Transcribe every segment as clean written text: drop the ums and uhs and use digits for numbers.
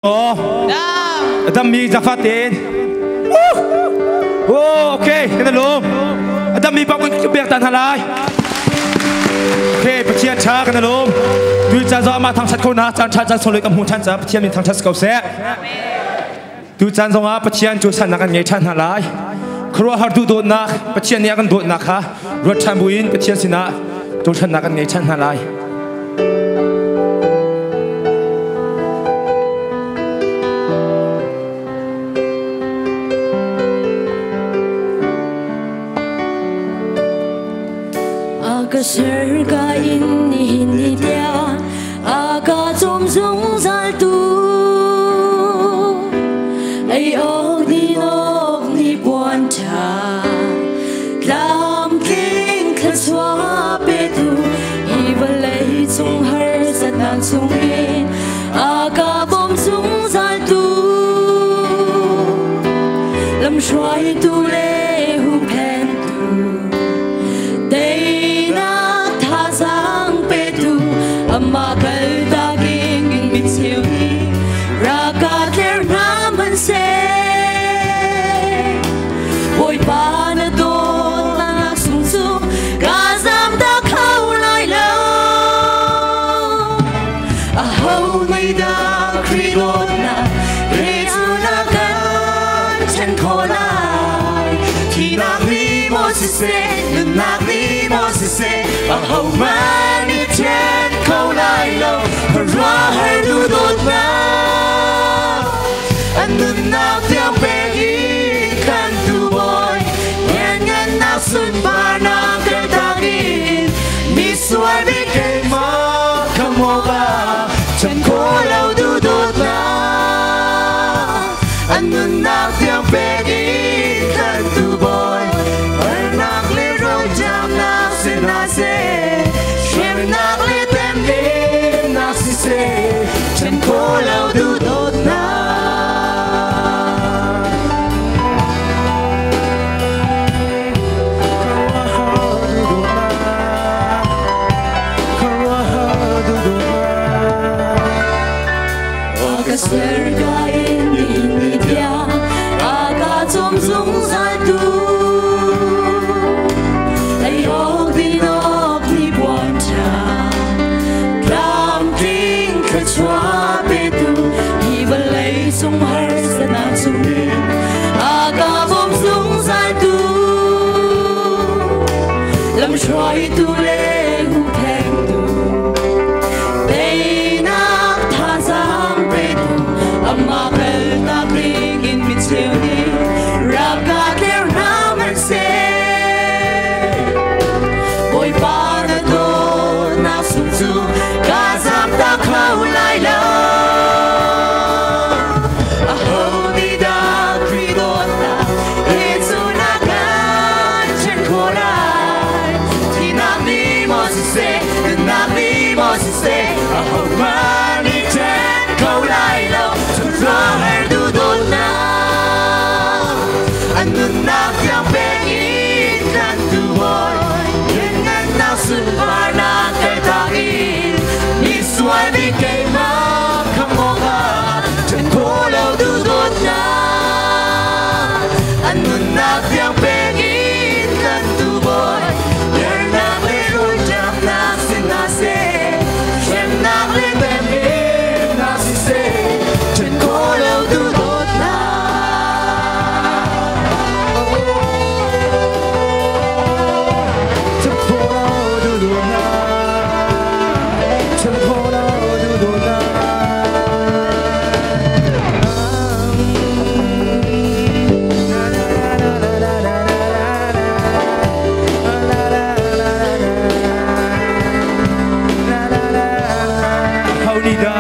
Dammi zafatin. Oh, okay, kan lum. Dammi pa kun pek tan halai. Okay, Pathian tha kan lum. Tu caan zong ama thang sat ko na caan tha caan solo kam hu than cha Pathian min thang that ko se. Tu caan zong ah Pathian cu san nak kan ngei than halai. Khruah har du dawt nak Pathian nih a kan dawt nak kha ruat than buin Pathian sinah tu than nak kan ngei than halai. Ka ser ka in ni hin ni tia a ka chom zung zal tu ai ok ni ok ni buan tha tlam tling kha chwa pe tu hi valei chung har sat nan chung in a ka bom zung zal tu lam hruai tu le hu phen tu ama kal ta ging in mi chiu ni ra ka tler na man se oi pa na do na sung su ka zam da khau lai lo a ho nei da kri do na he chu na kan chen kho lai thi na ni mo si se na ni mo si se a ho ma ni chen khâu lai lo ra har du dot na an nun na tiang pe i kan tu boy ngan ngan na sun pa na ke ta in mi sual bi ke ma kamo ba chen ko lo du dot na an nun na tiang pe i kan tu boy har nak le ro jam na se na se shem nak le tem na si se chen ko lo du dot na. Ka ser ka in ni tia a ka chom zung zal tu ai ok din ok ni buan tha tlam ting kha chwa pe tu hi valei sung har sana chung in a ka bom zung zal tu lam hruai tu le hu pheng tu tei nak tha zang pe tu ama kal ta king in mi chiu ni ra ka tler na man se oi pa na do na sung chu ka zam ta khau lai lo a ho ni da kri do na he chu na kan chen ko lai thi na ni mo si se na ni mo si se a ho ma ni chen khau lai lo chu ra har du do na an nun na tiang pe in kan tu boy yen ngan na sun pa na kal ta in mi sual bi ke ma khamo ga chen ko lo du do na an nun na tiang pe in kan tu boy yen nak le ro jam na sin na se shem nak le tem in na si se chen ko lo du do na. Chen ko lo du do na. Chen ko lo du do na. Ho ni da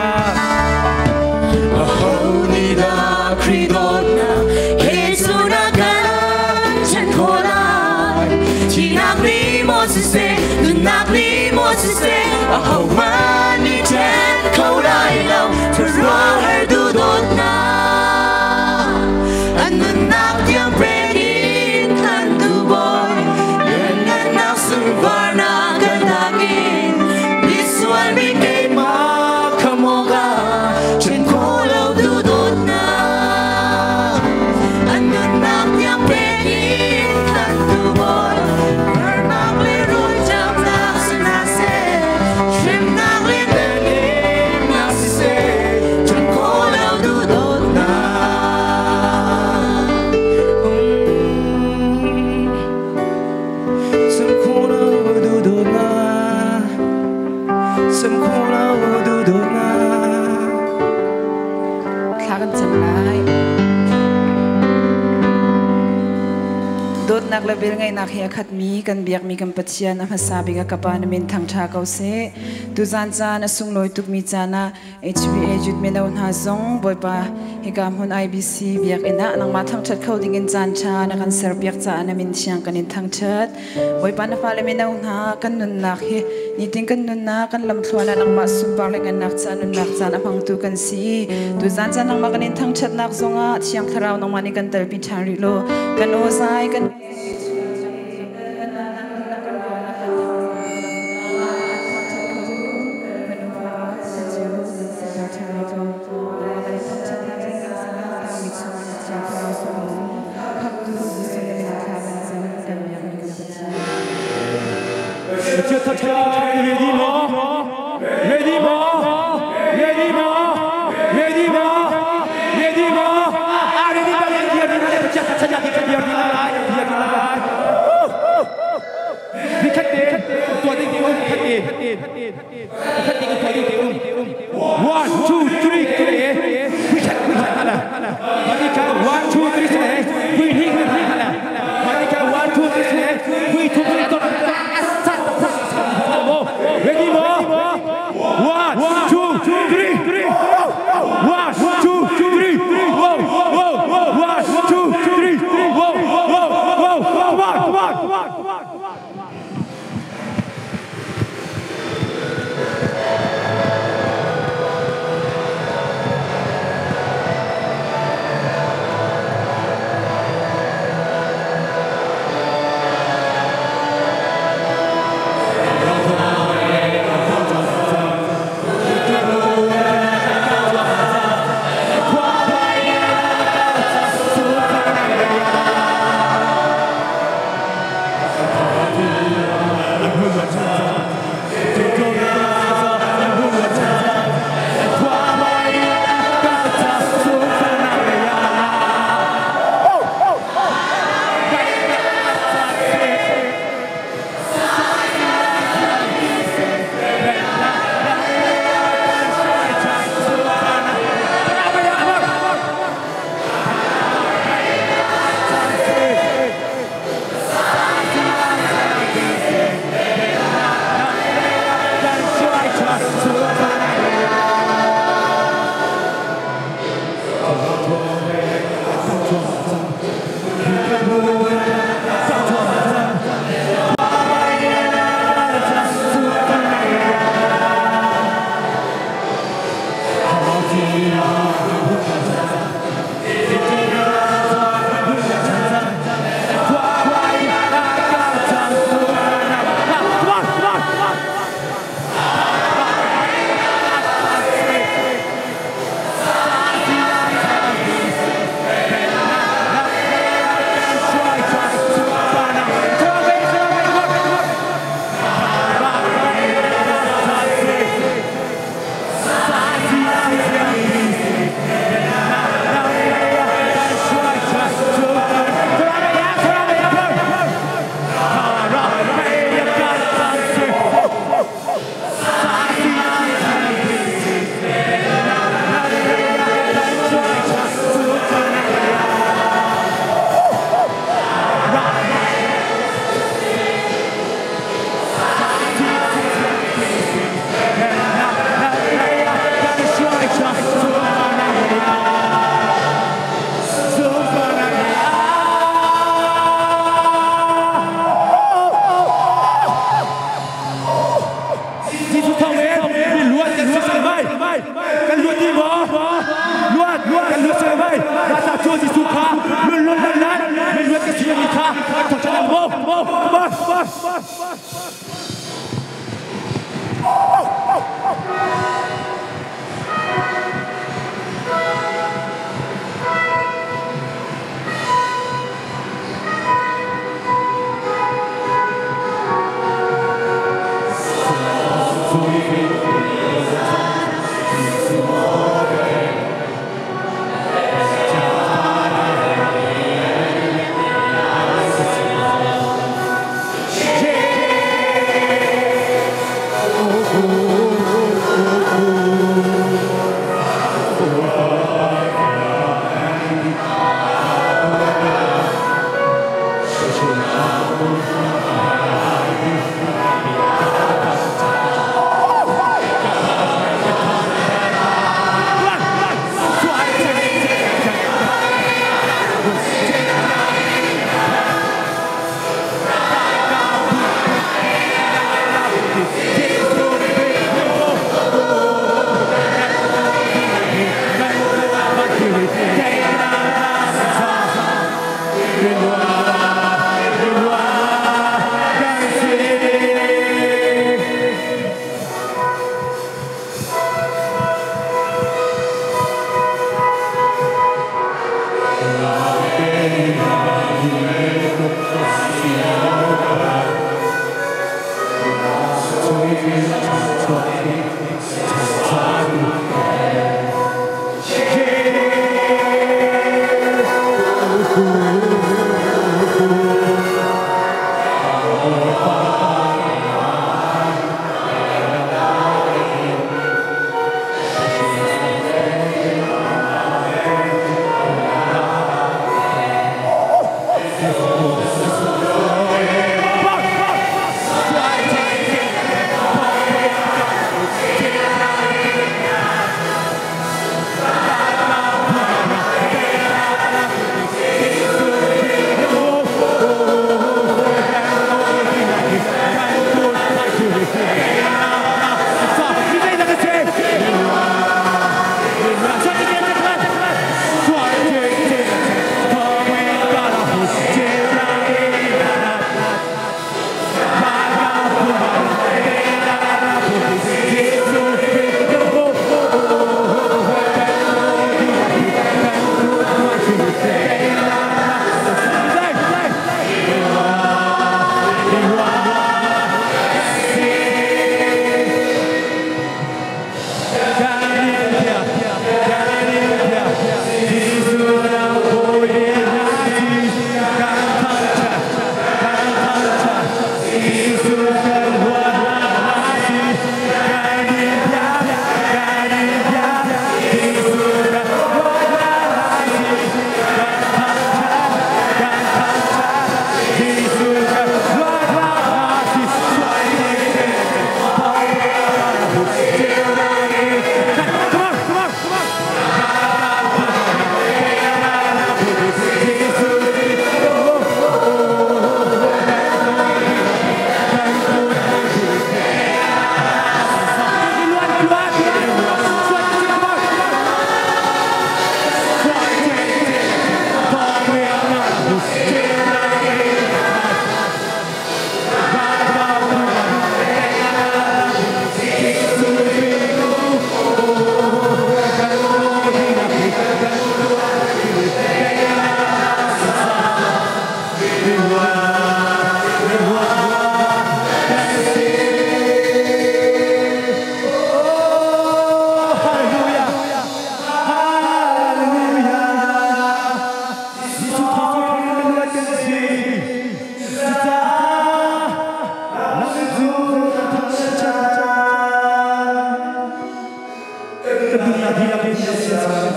Ho ni da kri dot na he chu na kan chen kho lai thi nak ni mo si se nun nak ni mo si se a ho ma ni chen kho lai lo thu ro har du dot na an nun nak tiang pre in kan tu boy yen ngan nak sun var na kan ta kin mi sual mi ke ma kamo ga chen ko lo du kan cam lai. Dawtnak le velngeihnak he a khatmi kan biakmi kan Pathian a hmasa bik a kapa na min thangṭha ko seh. Tuzan caan a sunglawi tukmi caan ah HBA Youth mino hna zong Bawipa hika hmun IBC biakinn ah nangmah thangṭhat kho dingin caan ṭha na kan serpiak caah na min thiang kan in thangṭhat. Bawipa na fale mino hna kan nunnak hi nitin kan nunnak kan lamthluan ah nangmah sunpar le ngannak ca nunnak caan a hmangtu kan si. Tuzan caan nangmah kan in thangṭhatnak zongah Thiang Thlarau nangmah nih kan telpi ṭhan rih law kan aw zai kan Ready maw? Ready maw? Ready maw? Ready maw? Ready maw? Ah, ready ba yan diar din lai pachat pachat ya diar din lai diar din lai. Bikhat te tua ding te um khat te khat te tua ding te um. 1 2 3 3 Bikhat bikhat hala. Mati ka 1 2 3 3 Hui hi hui hi hala. Mati ka 1 2 3 3 Hui thu hui to Ready mo? 1 2 3 1 2 3 Whoa whoa 1 2 3 Whoa whoa whoa Come on come on come on come on. Oh,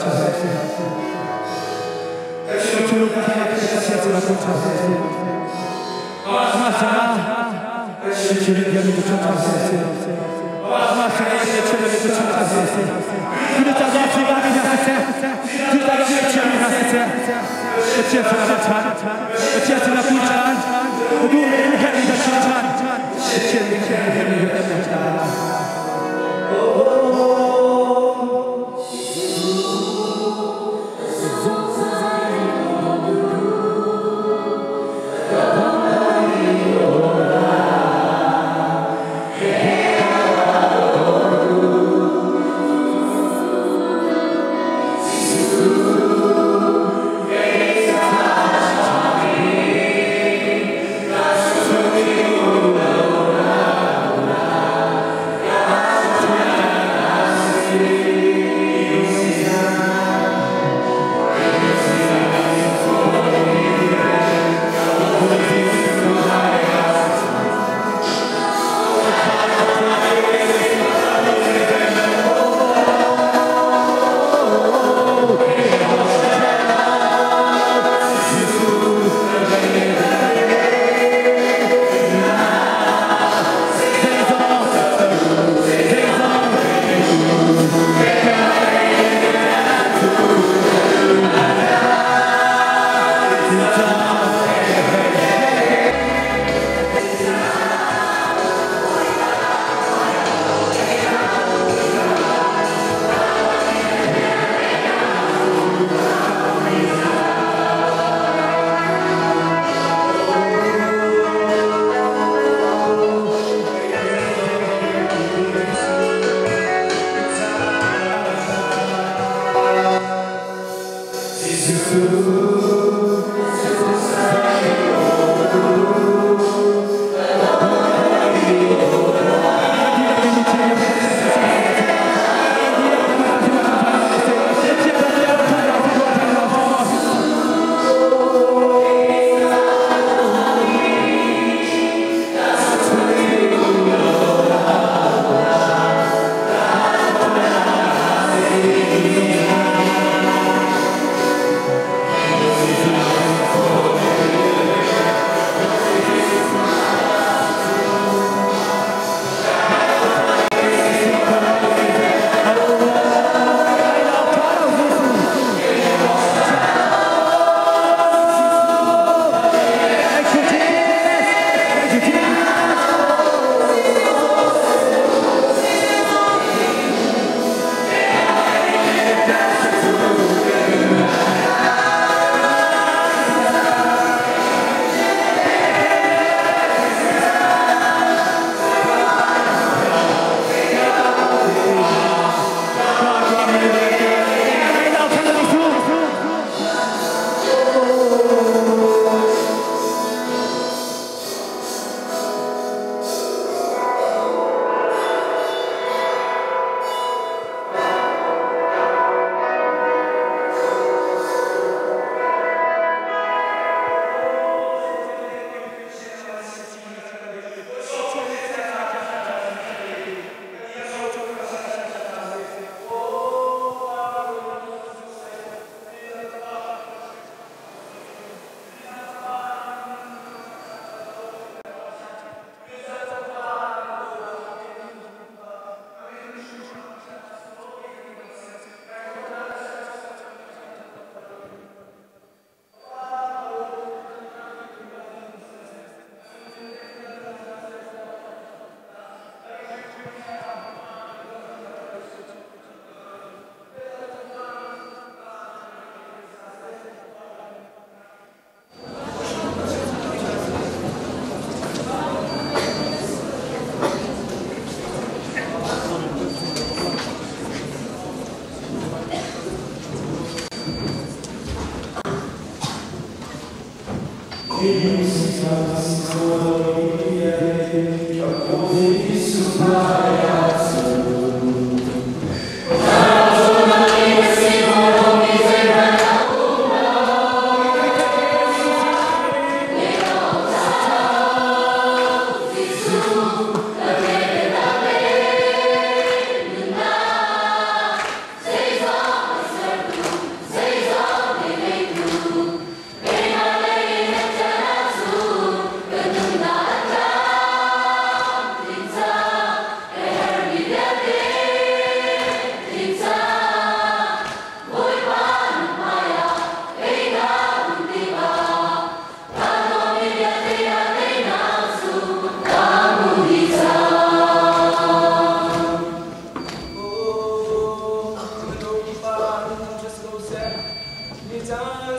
hna seh. Kan thinlung kan Pathian sinah kun hna seh. Amah sinah thinlung biami cu chim hna seh. Amah sinah chimmi cu chim hna seh. Cuticah sifakmi hna siseh, cuticah ngaihchiami hna siseh, Pathian sinah va chan, Pathian sinah kun chan, na duhmi in herhmi kha chim chan, Pathian nih kan herhmi hi kan chan.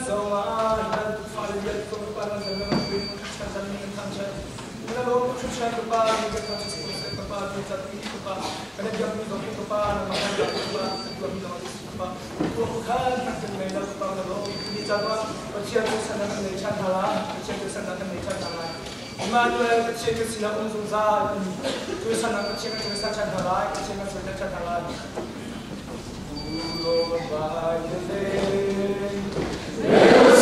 Zongah hi bantuk fale lian ko ka pa nan kan nang pin chan chan ni kan chan na lo ku chan ka pa ni ka chan si ka pa tu chan ni ka pa kan biak mi zong ka pa na ma kan ka pa tu mi zong ka pa tu ku khan kan nei la ka pa na lo ni chan wa Pathian tu san kan nei chan hala Pathian tu san kan nei chan hala Emmanuel Pathian kan sinah um zungzal tu san Pathian kan san chan hala Pathian kan san chan hala Yeah.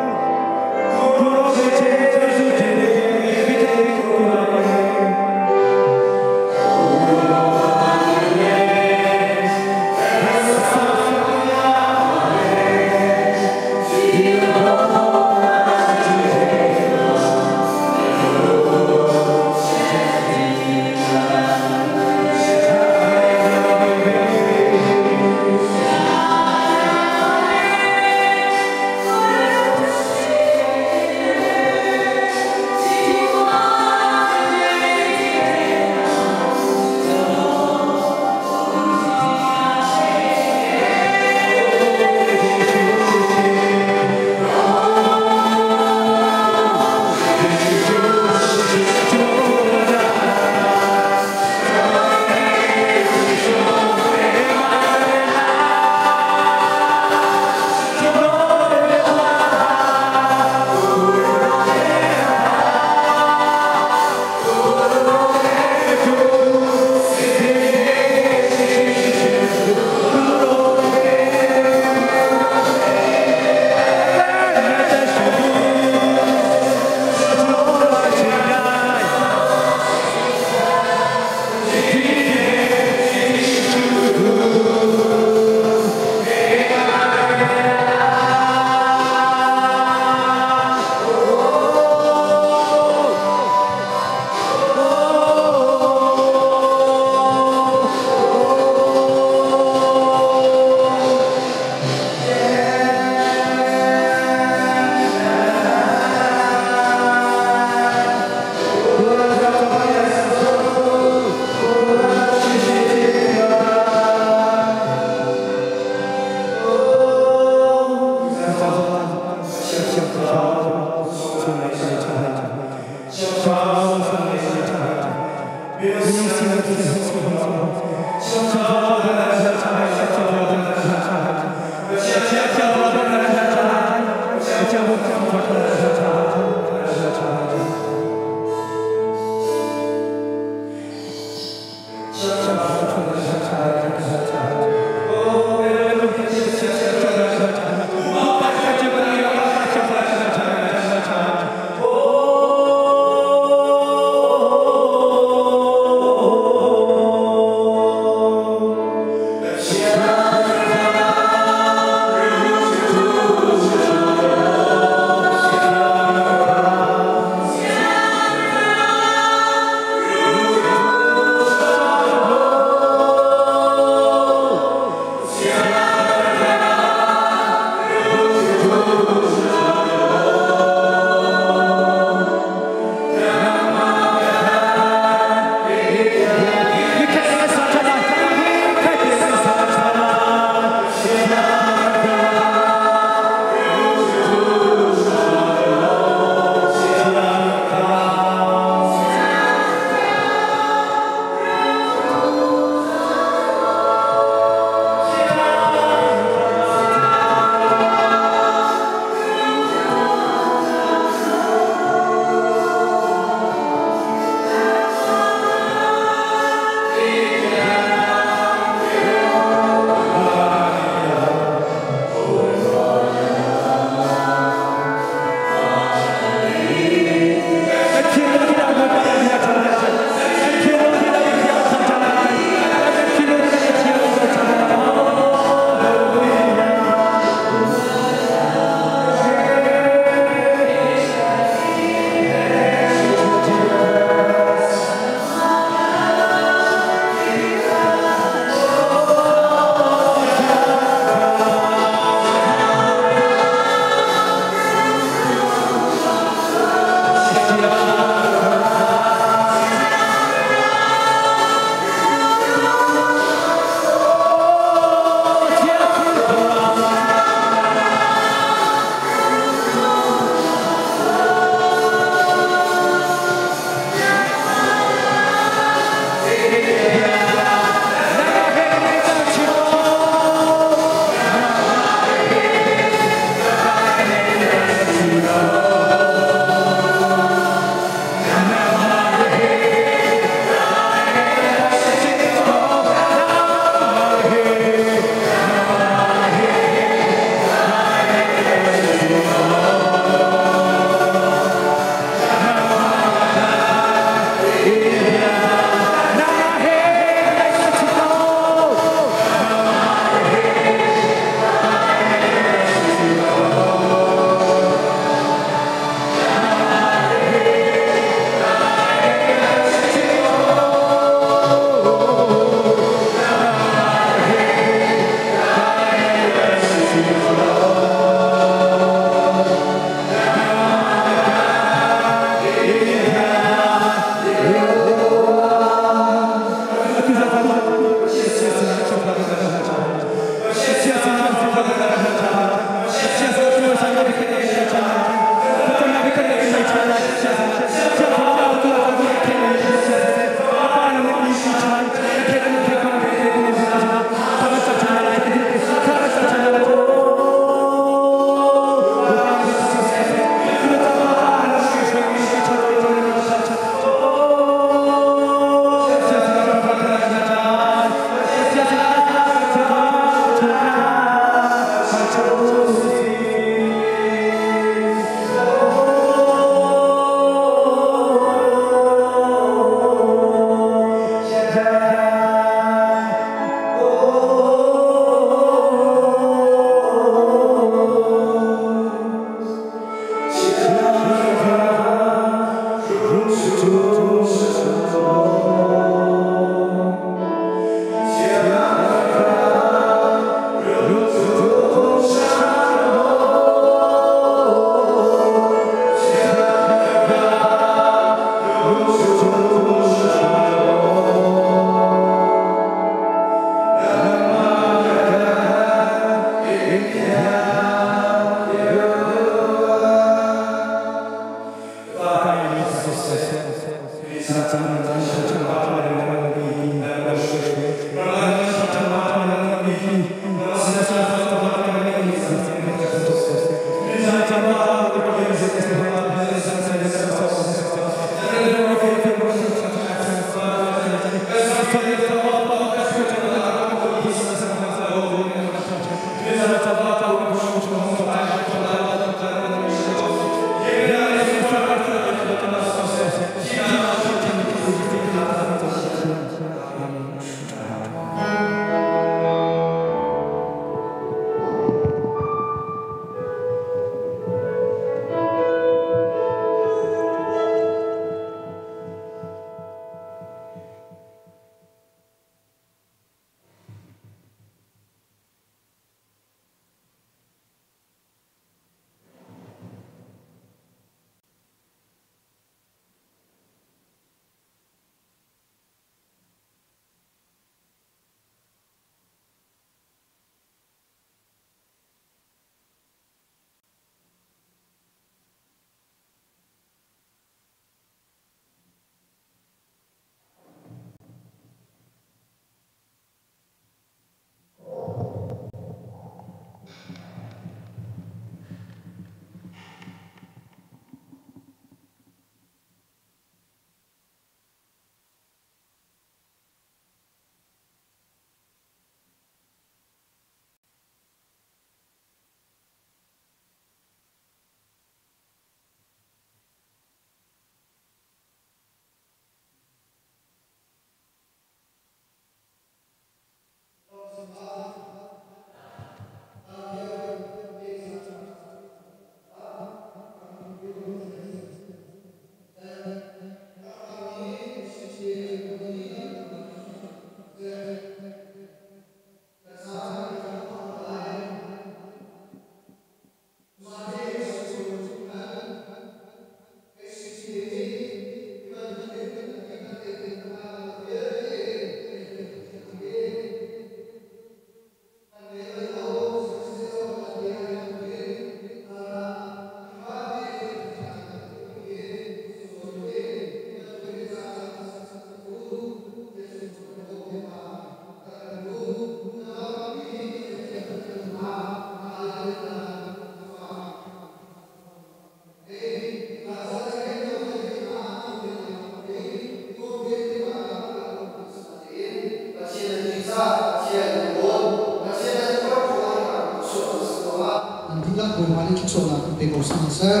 Nan dihlak Bawipa nih thluachuahnak in pe ko hna seh.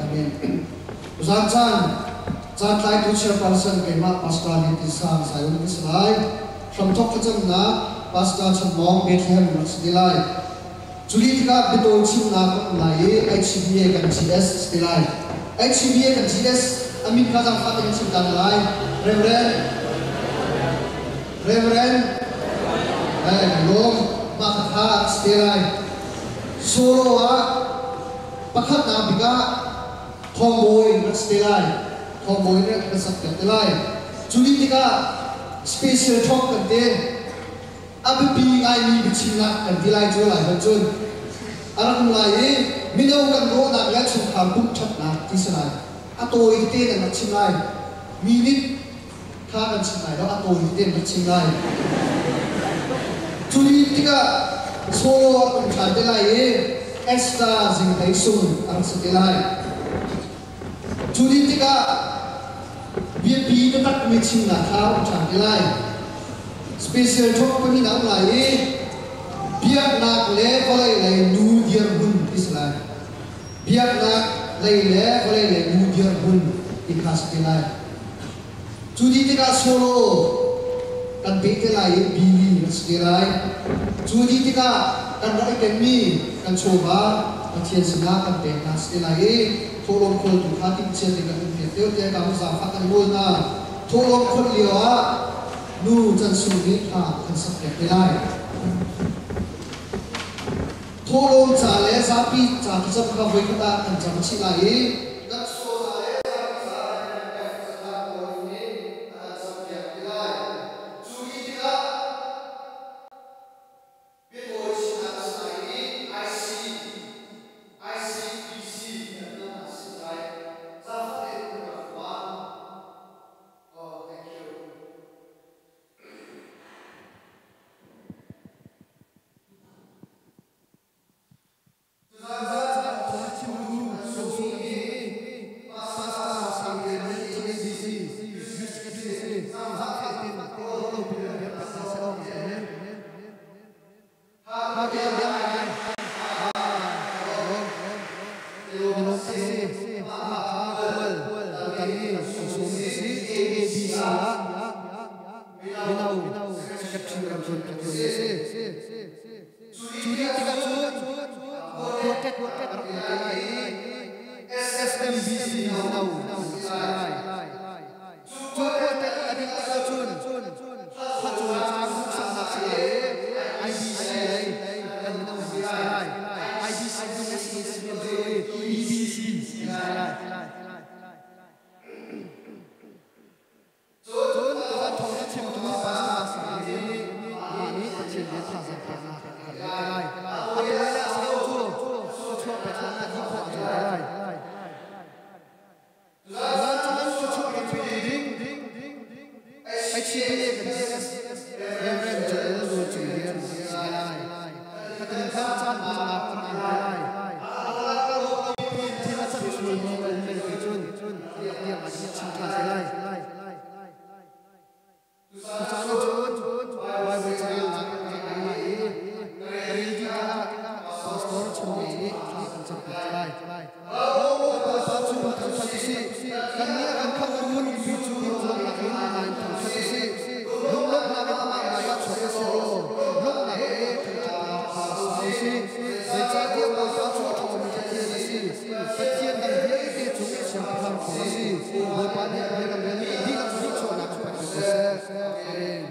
Amen. Tuzaan caan caan tlaitu chairperson keimah Pastor Lian Tin Sang Zion ka si lai. Hramthawk thlacamnak Pastor Chan Mawng Bethlehem rak si te lai. Culi tikah biatawi chimnak kan um lai i HCBA kan GS si te lai. HCBA kan GS a min kha zaangfah tein chim ta na lai. Reverend Reverend Eh, lawm mah kha si te lai. Solo ah pakhatnak bik ah thawngbawi rak si te lai. Thawngbawi nih kan sak piak te lai. Cu dih tikah special talk kan ti. A biapi ngaimi biachimnak kan ti lai cu lai hon cun a rak um lai i mino kan rawhnak le chungkhar pumh ṭhatnak ti si lai. A tawi tete kan rak chim lai. Mi nih kha kan chim lai lo, a tawi tete kan rak chim lai. Cu dih tikah solo a um ṭhan te lai i Esther Zinghlei Sung a rak si te lai. Cu dih tikah biapi taktakmi chimnak kha a um ṭhan te lai. Special talk pahnih a um lai i biaknak le vawlei lei nu dirhmun ti si lai. Biaknak lei le vawlei lei nu dirhmun ti kha si te lai. Cu dih tikah solo kan peh te lai i bili kan si te lai. Cu dih tikah kan rak i kenmi kan chawva Pathian sinah kan pek hna si te lai i thawhlawm khawltu kha timhcia te kan um piak deuh tiah ka zaangfah kan nawl hna. Thawhlawm khawlh lio ah nu can sung nih thla kan sak piak te lai. Thawhlawm ca le zapi ca thlacam kha voikhat ah kan cam chih lai i kan chawva le zapi ca kan pawl nih a kan campiak te lai. Cu ni tikah biatawi chimnak a si lai i IC, ICBC kan hna a si lai. Zaangfah tein kan rak hmuan. Oh, thank you. mi a si. Cu dih tikah cun quartet a rak um te lai i SMBC no an rak si lai. Cu quartet a dih tikah cun khuacawi caang hmuhsaknak si lai i IBC lei kan mino an si lai. IBC zung SBC an si i EBC an si lai. Cun tuzan thawng na chimtu Pastor Sang hi amah nih Pathian rian thazaang peknak a kan pek te lai. A tawi le a sau cu thluachuah pek hlan ah dih khawh a zuam te lai. Tuzan caan thluachuah kan petu ding HCBA kan DS Reverend Joel Nawl Cung Lian si lai. Khatin khan caan hmannak a rak um te lai. Thil a can sualmi a um bel cun tiang ah kan chim ṭhan te lai. Cucaah cun Bible carelnak kan rak lai i ka rel dih tikah pastor chimmi nih thla kan campiak te lai. Bawipa cu thangṭhat u sih. Kannih a kan khamhtu lungpi cu lunglawmhnak in amah in thangṭhat u sih. Lunglawmhnak in amah hmaiah chuak u sih law lawmhnak he thangṭhatnak hla sa u sih. Zeicahtiah Bawipa cu a ṭhawngmi Pathian a si. Pathian dang vialte cung siangpahrang ṭhawng a si. Bawipa nih a bia kan rel i kan dihlak thluachuahnak kan pek ko seh. Amen.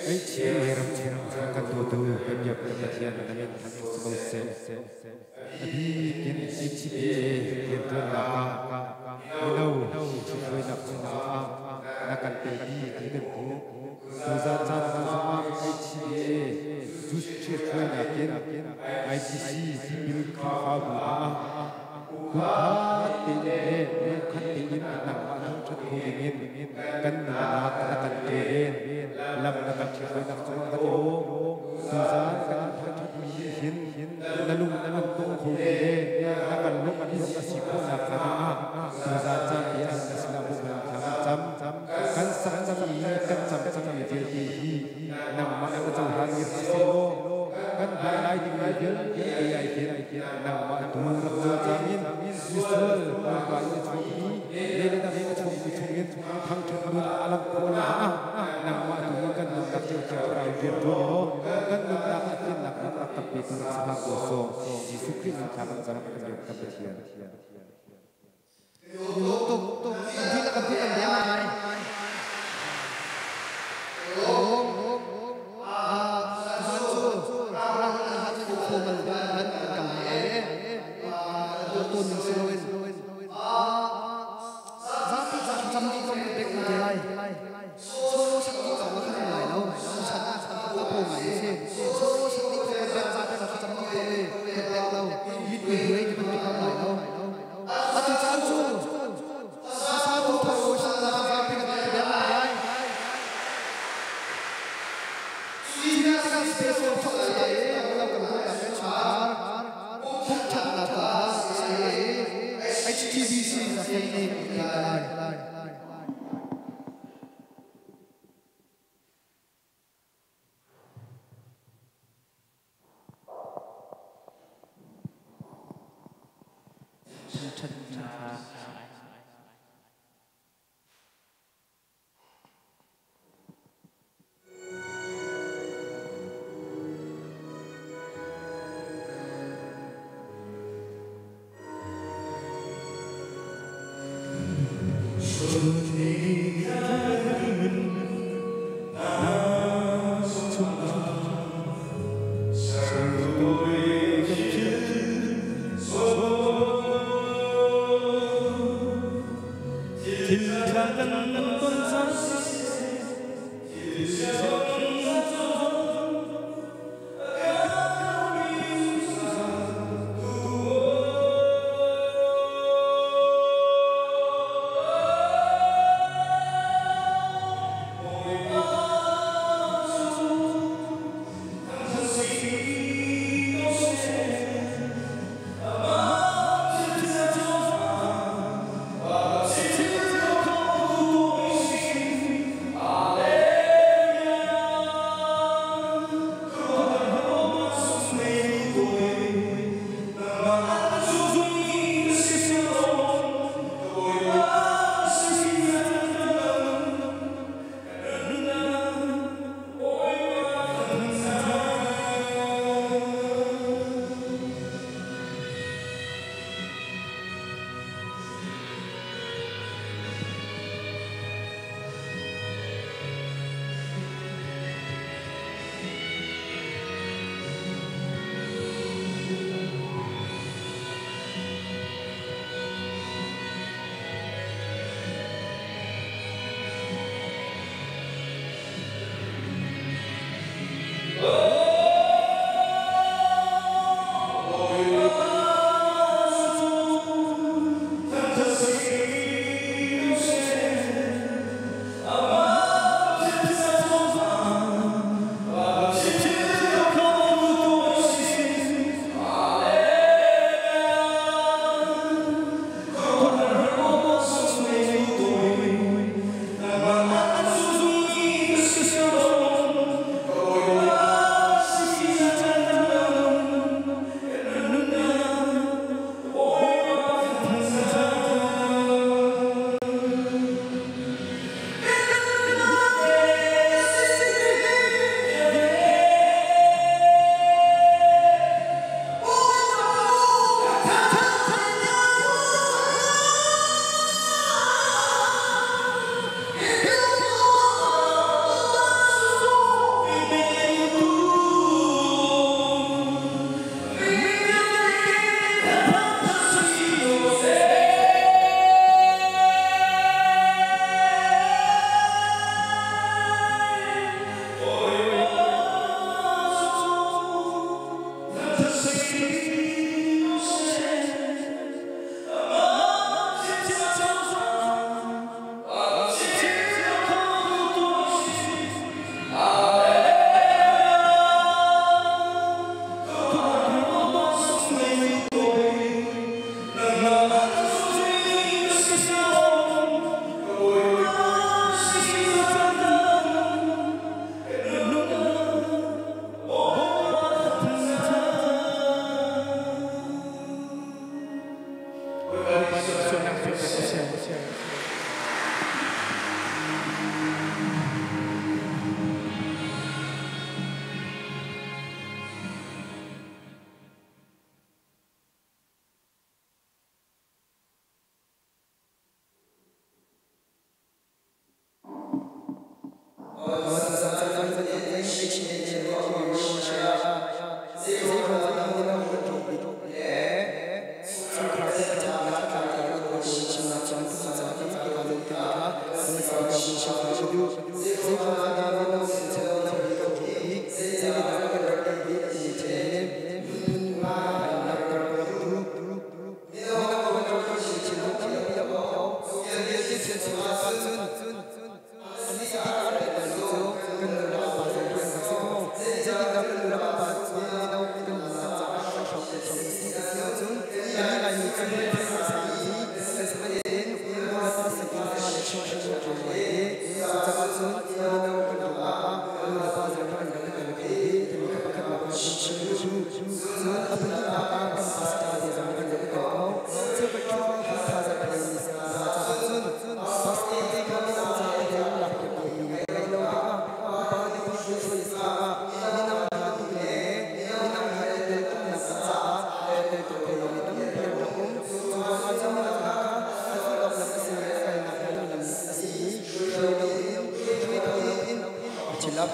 HCA ram chung kan dawtu kan biak Pathian na min thangṭhat si ko seh. A bik in HCA rianṭuannak ah mino ṭhithruainak chung zongah na kan telpi ti kan hmuh. Tuzan caan hna zongah HCA Jews ṭhithruainak in IBC tipil Khrihfabu hna ah pumkhat tein le lungkhat tein nangmah thangṭhat kho dingin kan nunnak na kan ṭe lam na kan ṭhithruainak cungah kan i lawm. Tuzan kan in thangṭhatmi nih hin na lung an tong khomi le na kan lawmhmi a si khawh nakhnga dingah tuzan caan te ah na sinah bawmhnak thla kan cam. Kan sak cangmi kan cam cangmi vialte hi nangmah na cohlanmi rak si sehlaw kan hman lai dingmi vialte ah hin nangmah tu rak cawlcang in misual Bawipa i a chuakmi le le dang i a chuakmi chungin thangṭhat nun a langh khawh nakhnga nangmah tu hi kan nunnak cio Thiang Thlarau in rian ṭuan law kan nunnak ah tlinnak bik rak kan petu rak si hram ko sawh. Jesuh Khrih min thla kan cam kan biak kan Pathian. Tuk kan dihlak kan kan deng ngai. Om tuzan cu rang an ha cu formal kan kan kal hna lai i tuan ning si loin zapi ca cam dih ko pek na te lai. Solo sak dih ko kha kan lai lo. Chan ah a po ngai a si. Solo sak dih ko kan bek zapi ca cam dih ko i kan pek lo. Mit mi huai ti bantuk kan lai lo. Atu caan cu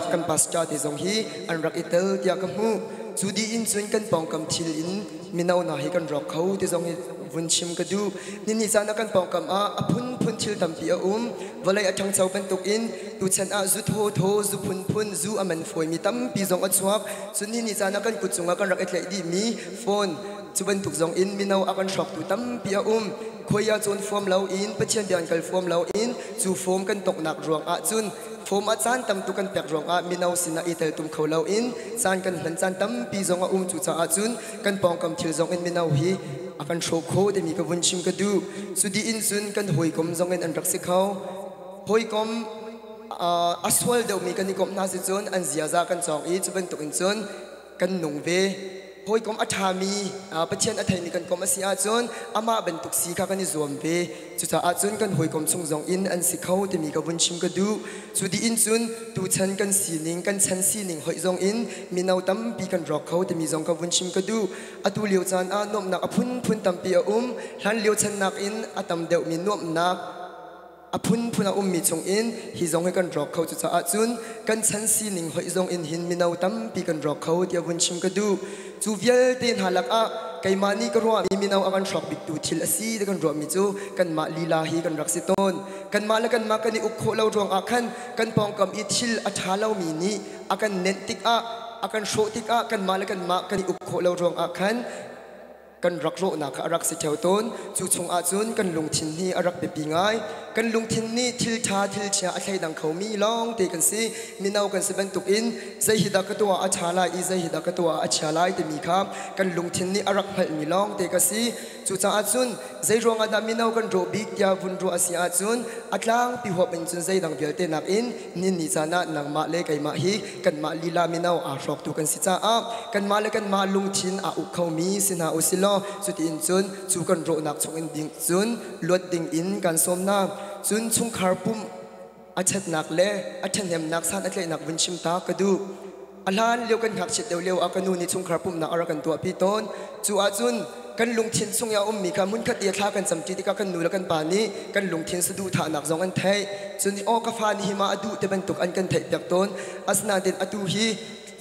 Kan pastor te zong hi an rak i tel tiah ka hmuh. Cu dih in cun kan pawngkam thil in mino hna hi kan rawk kho ti zong hi vun chim ka duh. Nini caan ah kan pawngkam ah a phunphun thil tampi a um. Vawlei a ṭhangcho bantukin tuchan ah zu thawthaw, zu phunphun, zu a man fawimi tampi zong a chuak. Cun nini caan ah kan kut cungah kan rak i tlaih dihmi phone cu bantuk zong in mino a kan hrawktu tampi a um. Khoi ah cawn fuam loin, Pathian bia an kal fuam loin cu form kan toknak ruang ah cun form ah caan tam tuk kan pek ruangah mino sinah i teltum kho loin caan kan hman caan tampi zong a um. Cucaah cun kan pawngkam thil zong in mino hi a kan hrawh kho timi ka vun chim ka duh. Cu dih in cun kan hawikom zong in an rak si kho. Hawikom a sual deuhmi kan i komh hna si cun an ziaza kan cawng i cu bantuk in cun kan nung ve. Hawikom a ṭhami, Pathian a theimi kan kom a si ahcun amah bantuk si kha kan i zuam ve. Cucaah cun kan hawikom chung zong in an si kho timi ka vun chim ka duh. Cu dih in cun tuchan kan sining, kan chan sining hoih zong in mino tampi kan rawk kho timi zong ka vun chim ka duh. Atu lio caan ah nuamhnak a phunphun tampi a um. Hlan lio chan nakin a tam deuhmi nuamhnak a phunphun a ummi chungin hi zong hi kan rawk kho. Cucaah cun kan chan sining hoih zong in hin mino tampi kan rawk kho tiah vun chim ka duh. Cu vialte hna lakah keimah nih ka ruahmi mino a kan hrawk biktu thil a si ti kan ruahmi cu kanmah lila hi kan rak si tawn. Kanmah le kanmah kan i uk khawh lo ruangah khan kan pawngkam i thil a ṭha lomi nih a kan nenh tikah, a kan hrawh tikah kanmah le kanmah kan i uk khawh lo ruangah khan kan rak rawhnak kha a rak si ṭheo tawn. Cu chungah cun kan lungthin hi a rak biapi ngai. Kan lungthin nih thil ṭha thil chia a thleidang khomi lawngte kan si. Mino kan si bantukin zei hi dah ka tuah a ṭha lai i zei hi dah ka tuah a chia lai timi kha kan lungthin nih a rak hngalhmi lawngte ka si. Cucaah cun zei ruangah dah mino kan rawh bik tiah vun ruah a si ahcun a tlangpi huap in cun zeidang vialte nakin ninni caan ah nangmah le keimah hi kanmah lila mino aa hrawktu kan si caah kanmah le kanmah lungthin aa uk khomi si hna usilaw cutiin cun cu kan rawhnak chungin ding cun luat ding in kan sawm hna. Cun chungkhar pumh a ṭhatnak le a ṭhahnemnak san a tlaihnak vun chim ta ka duh. A hlan lio kan ngakchiat deuh lio ah ka nu nih chungkhar pumhnak a rak kan tuahpi tawn. Cu ahcun kan lungthin chung i a ummi kha hmunkhat i thla kan camṭi tikah kan nu le kan pa nih kan lungthin saduhthahnak zong an theih. Cun aw ka fa nih hi ma a duh ti bantuk an kan theihpiak tawn. Asinain atu hi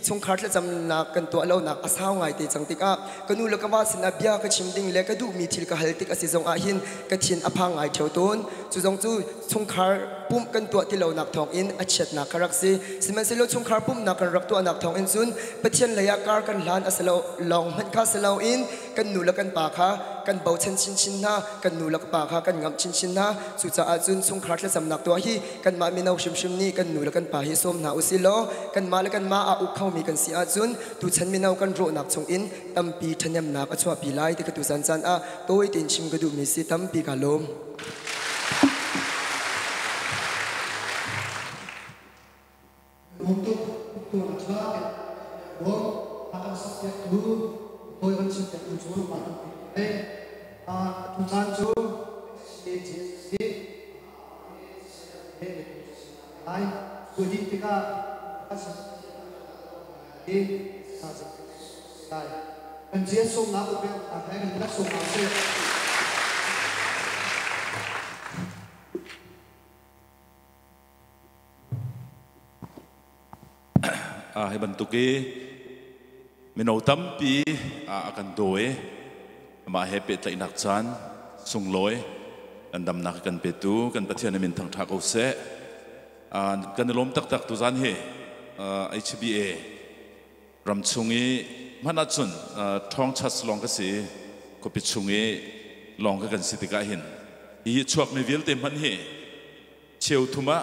chungkhar thlacamnak kan tuah lonak a sau ngai te cang tikah ka nu le ka va sinah bia ka chim ding le ka duhmi thil ka hal tik a si zong ah hin ka thin a phang ngai ṭheo tawn. Cu zong cu chungkhar pumh kan tuah ti lonak thawngin a chiatnak kha rak si. Sihmanhsehlaw chungkhar pumhnak kan rak tuahnak thawngin cun Pathian lei ah kar kan hlan a si lo lawng hmanh kha si loin kan nu le kan pa kha kan bochan chinchin hna, kan nu le pa kha kan ngamh chinchin hna. Cucaah cun chungkhar thlacamnak tuah hi kanmah mino hrimhrim nih kan nu le kan pa hi sawm hna usih law kanmah le kanmah aa uk khomi kan si ahcun tuchan mino kan rawhnak chungin tampi ṭhahnemnak a chuahpi lai ti ka tuzan caan ah tawi tein chim ka duhmi si. Tampi kaa lawm. Untuk tuan ṭha bom a kan sakpiaktu hawi kan chimpiaktu cu mah tampi a tu caan cu CJC lai cu dih tikah lai kan cia sawmnak upek a he kan rak sawm hna sih. Hi bantuk i mino tampi a kan daw i amah he pehtlaihnak caan sunglawi kan damnak kan petu kan Pathian min thangṭha ko seh. Kan i lawm taktak tuzan hi HBA ram chung i hmanh ahcun ṭhawng chas lawng ka si khuapi chung i lawng ka kan si tikah hin hi chuakmi vialte hmanh hi cheu thum ah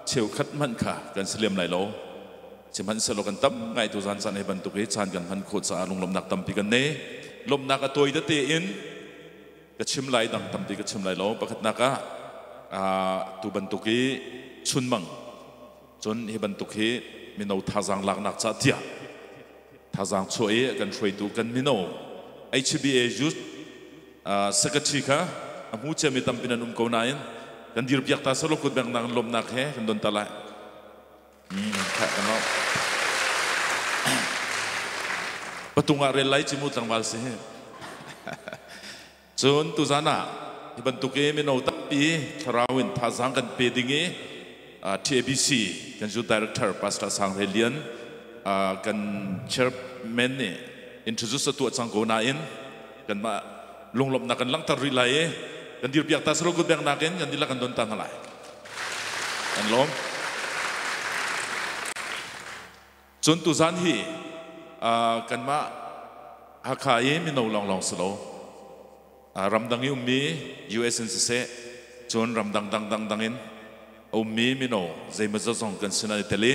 cheu khat hmanh kha kan si lem lai lo. Sihmanhsehlaw kan tam ngai tu zan caan hi bantuk hi caan kan hman khawh caah lunglawmhnak tampi kan nei. Lawmhnak a tawi tete in ka chim lai, dang tampi ka chim lai lo. Pakhatnak ah tu bantuk hi chunmang cun hi bantuk hi mino thazaang laknak ca tiah thazaang chuah i kan hruaitu kan mino HBA Youth Secretary kha a hmu ciami tampi nan um ko nain kan dirpiak ta selaw kut bengnak in lawmhnak he kan don ta lai. Patung ah rel lai cimu tlangval si hi. Cun tuzan ah hi bantuk i mino tampi thlarau in thazaang kan pe ding i TABC kan youth director Pastor Sang Hre Lian kan chairman nih introduce a tuah cang ko nain kanmah lunglawmhnak kan langhter rih lai i kan dirpiak ta selaw kut bengnak in kan dihlak kan don ta hna lai. Kan lawm. Cun tuzan hi kanmah Hakha i mino lawnglawng si lo, ramdang i ummi US in siseh, cun ramdang dang dang dang in a ummi mino zeimawzat zong kan sin an i tel i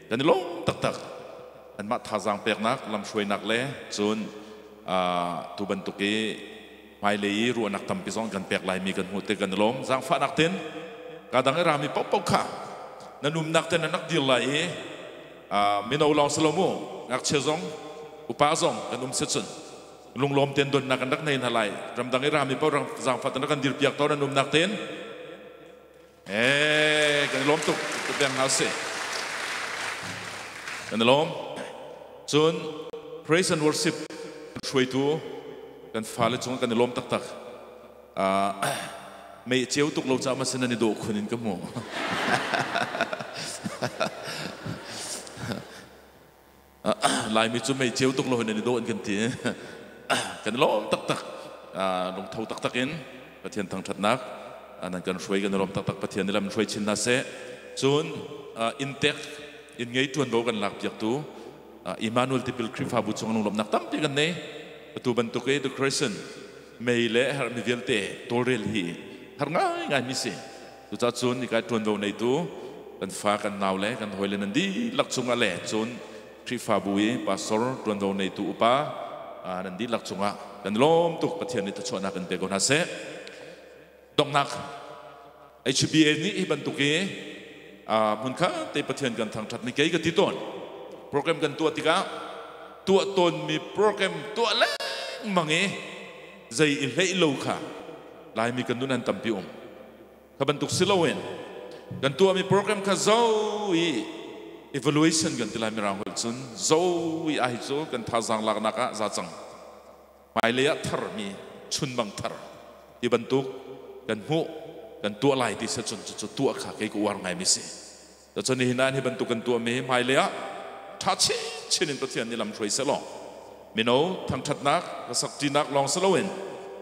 kan i lawm taktak. Anmah thazaang peknak, lamhruainak le cun tu bantuk i hmailei i ruahnak tampi zong kan pek laimi kan hmuh tik kan i lawm. Zaangfahnak ten kadang i rami paohpaoh kha nan umnak ten nan rak dir lai i mino lawng si lo mu, ngakchia zong upa zong kan um si cun lunglawm ten donnak kan rak nei hna lai. Ramdang i rami paoh zaangfah ten rak kan dir piak tawn nan umnak ten. Kan i lawm tuk peng hna sih. Kan i lawm. Cun praise and worship hruaitu kan fale cung kan i lawm taktak. Mei ceu tuk lo caah masin nan i dawh khun in ka hmu. Laimi cu mei ceu tuk lo hin an i dawh an kan ti. Kan i lawm taktak. Lungtho taktak in Pathian thangṭhatnak nan kan hruai, kan i lawm taktak. Pathian nih lam hruai chin hna seh. Cun inntek inn ngei ṭuanvo kan lak piaktu Emmanuel Tipil Khrihfabu chung lunglawmhnak tampi kan nei. Atu bantuk i The Crescent mei le herhmi vialte tawlrel hi har ngaingai mi si. Cucaah cun nikai ṭuanvo neitu kan fa kan nau le kan hawile nan dihlak cungah le cun Khrihfabu i pastor ṭuanvo neitu upa nan dihlak cungah kan lawm tuk. Pathian nih thluachuahnak in pe ko hna seh. Donghnak HBA nih hi bantuk i hmunkhat te Pathian kan thangṭhat ni kei ka ti tawn. Program kan tuah tikah tuah tawnmi program tuah lengmang i zei i hleih lo kha Laimi kan nun an tampi um. Kha bantuk si loin kan tuahmi program kha zo i evaluation kan ti lai mirang holh cun zo i ai cu kan thazaang laknak ah za cang. Hmailei ah tharmi chunmang thar ti bantuk kan hmuh kan tuah lai ti se cun cucu tuah kha kei ka uar ngaimi si. Cun nihin ah hi bantuk kan tuahmi hi hmailei ah ṭha chinchin in Pathian nih lam hruai sehlaw mino thangṭhatnak hlasak ṭinak lawng si loin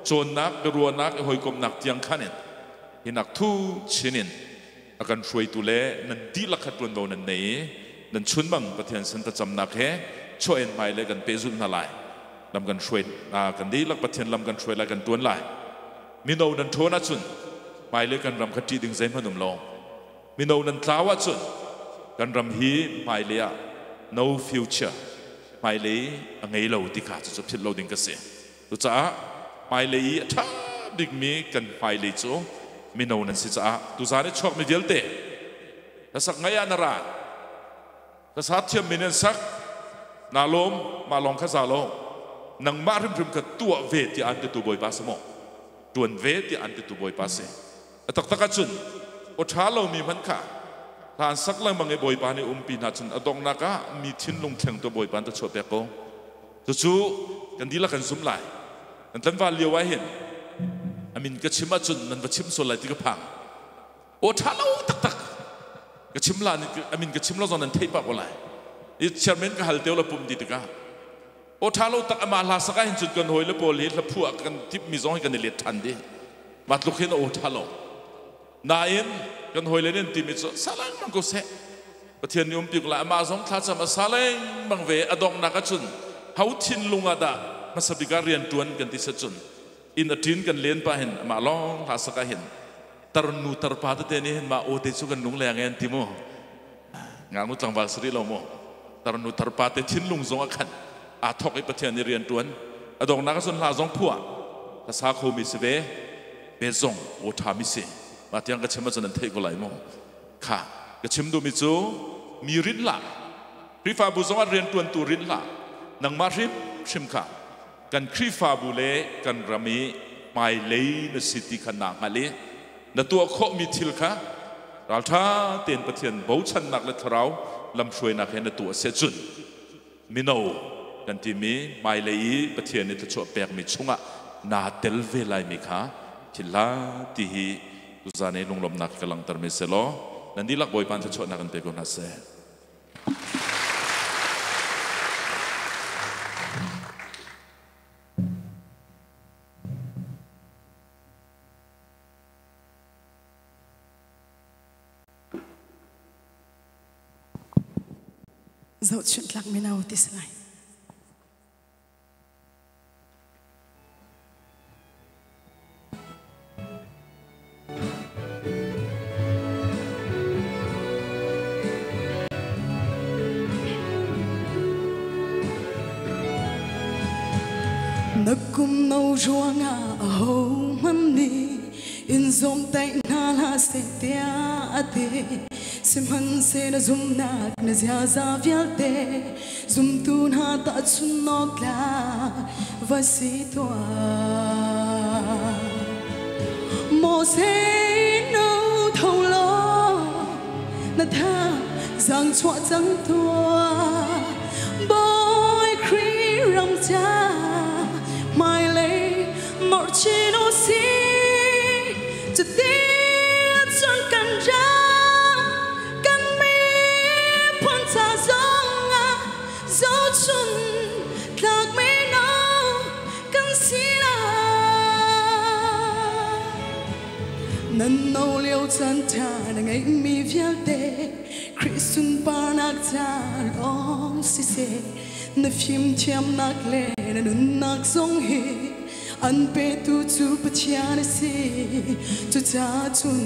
cawnnak biaruahnak i hawikomhnak tiang khan in hinak thu chin in a kan hruaitu le nan dihlak kha ṭuanvo nan nei i nan chunmang Pathian sin thlacamnak he chuah in hmailei kan pehzulh hna lai. Lam kan hruai kan dihlak Pathian lam kan hruai lai, kan ṭuan lai. Mino nan ṭhawn ahcun hmailei kan ram kha ṭih ding zeihmanh um lo. Mino nan tlau ahcun kan ram hi hmailei ah no future, hmailei a ngei lo ti kha cucu philh lo ding ka si. Cucaah hmailei i a ṭha bikmi kan hmailei cu mino nan si caah tuzaan i chuakmi vialte hlasak ngai ah na ra, hlasa thiammi nan sak, naa lawm, mah lawng kha za lo, nangmah hrimhrim kha tuah ve tiah an titu Bawipa si maw? Ṭuan ve tiah an titu Bawipa si. A taktak ahcun aw ṭha lomi hmanh kha hla an sak lengmang i Bawipa nih umpi hna cun a donghnak ah mi thinlung thlengtu Bawipa an ta chuah pek ko. Cucu kan dihlak kan zumh lai. Kan tlanval lio ah hin a min ka chim ahcun nan va chim sual lai ti ka phang. Aw ṭha lo taktak ka chim la, a min ka chim lo zong nan theih pah ko lai. I chairman ka hal teo la pum di tikah o tha lo tak ama hla saka hin cun kan hoi le pawl hi hla phuah kan tip mi zong hi kan i let than di ma tluk hin o tha lo nain kan hoi le nin timi cu salang mang ko seh Pathian nih um pi ko lai amah zong thla cam a sa lengmang ve a donghnak ahcun ho thinlung ah dah hmasa bik ah rian tuan kan ti set cun inn a ṭin kan len pah hin amah lawng hla sak ah hin tarnu tarpa tete nih hin mah aw te cu kan lungleng e an ti mu ngaknu tlangval si rih lo mu tarnu tarpa te thinlung zong ah khan aa thok i Pathian nih rian tuan a donghnak ahcun hla zong phuah hla sa kho mi si ve ve zong aw ṭha mi si mah tiang ka chim ahcun an theih ko lai mu Kha ka chim duhmi cu mi rinh hlah. Khrihfabu zongah rianṭuantu rinh hlah. Nangmah hrimhrim kha kan Khrihfabu le kan ram i hmailei na si ti kha naa hngalh i na tuah khawhmi thil kha ralṭha tein Pathian bochannak le thlarau lamhruainak he na tuah a si ahcun mino kan timi hmailei i Pathian nih thluachuah pekmi chungah naa tel ve laimi kha thil hlah ti hi tuzan i lunglawmhnak ka langhtermi si law nan dihlak Bawipa thluachuahnak in pe ko hna seh. Zohchunh tlak mino ti si lai. Na kum no ruangah ahohmanh nih in zawmtaih hna hlah seh tiah a ti. Sihmanhseh na zumhnak na ziaza vialte zumtu hna tahchunh awk tlak va si tuah. Moses no tho law na tha zang chuah cang tuah. Bawi Khrih ram ca hmailei morchin u si. Cuti cun kan ram kan miphun ca zongah zohchun tlak mino kan si lai. Nan no lio caan ṭha na ngeihmi vialte Khrih sunparnak ca lawng siseh na fimthiamnak le na nunnak zong hi an petu cu Pathian a si. Cucaah cun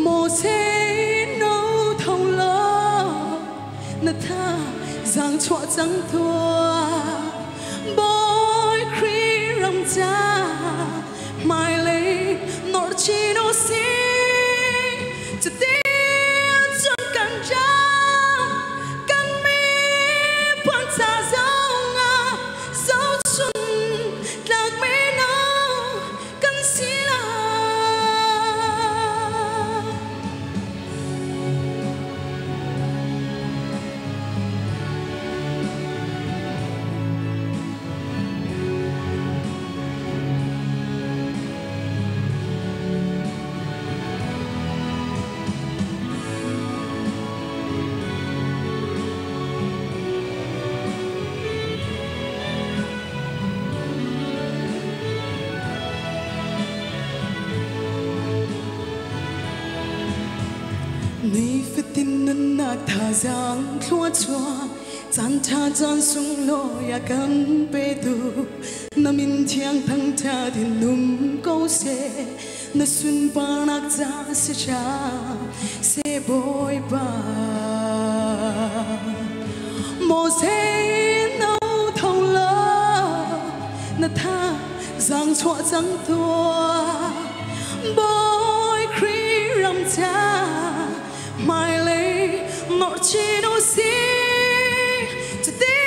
Moses no tho law na tha zaang chuah cang tuah. Bawi Khrih ram ca hmailei nawr chin u sih. Cuti cun kan ram kan miphun ca zongah zohchun tlak mino kan si lai. Nifatin nunnak thazaang thluachuah caan ṭha caan sunglawi a kan petu na min thiang thangṭhat in um ko seh na sunparnak ca si hram seh Bawipa. Moses no tho law na tha zaang chuah cang tuah Bawi Khrih ram ca hmailei nawr chin u sih cuti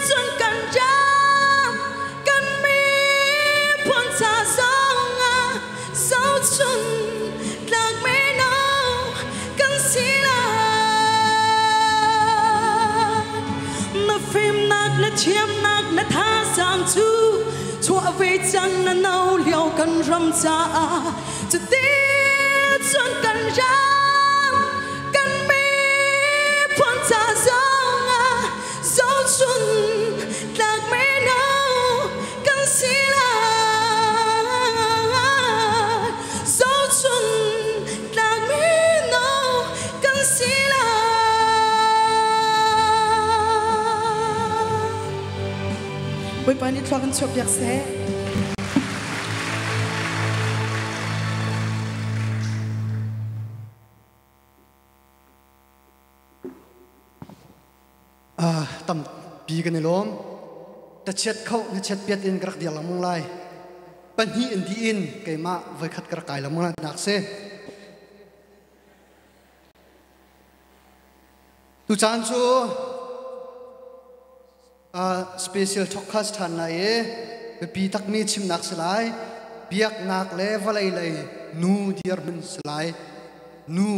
cun kan ram kan miphun ca zongah zohchun tlak mino kan si lai. Na fimnak na thiamnak na thazaang cu chuah ve cang na no lio kan ram caah cuti cun kan ram kan Bawipa nih thluak in chuahpiak seh. Tampi kan i lawm. Tachiat kho na chiat piat in ka rak dir lengmang lai. Pahnih in di in keimah voikhat ka rak kai lengmang lai nak si. Tucaan cu special talkcast ṭhan lai i biapi takmi chimnak si lai. Biaknak le vawlei lei nu dirhmun si lai. Nu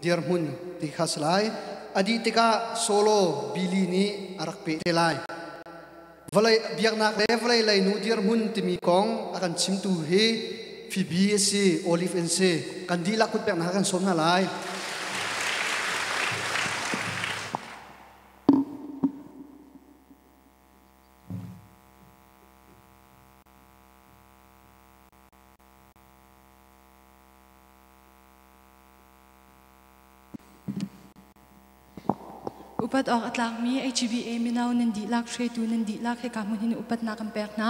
dirhmun ti kha si lai. A dih tikah solo Billy nih a rak peh te lai. Vawlei biaknak le vawlei lei nu dirhmun timi kong a kan chimtu hi Phoebe a si, Olive an si. Kan dihlak kut peknak kan sawm hna lai. Upat awk a tlakmi HBA mino nan dihlak hruaitu nan dihlak hika hmun hin upatnak kan pek hna.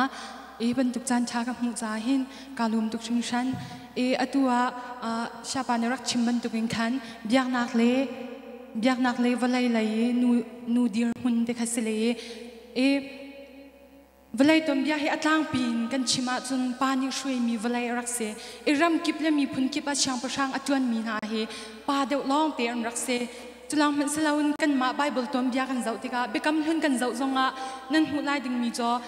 E bantuk caan ṭha ka hmuh caah hin kaa lawm tuk hringhran. E atu ah Shapa nih rak chim bantukin khan biaknak le biaknak le vawlei lei i nu nu dirhmun te kha si le i Vawlei tuanbia hi a tlangpi in kan chim ahcun pa nih hruaimi vawlei a rak si i ram kip le miphun kip ah siangpahrang a ṭuanmi hna hi pa deuh lawngte an rak si. Culang hmanh si loin kanmah Baibal tuanbia kan zoh tikah Biakam Hlun kan zoh zongah nan hmuh lai dingmi cu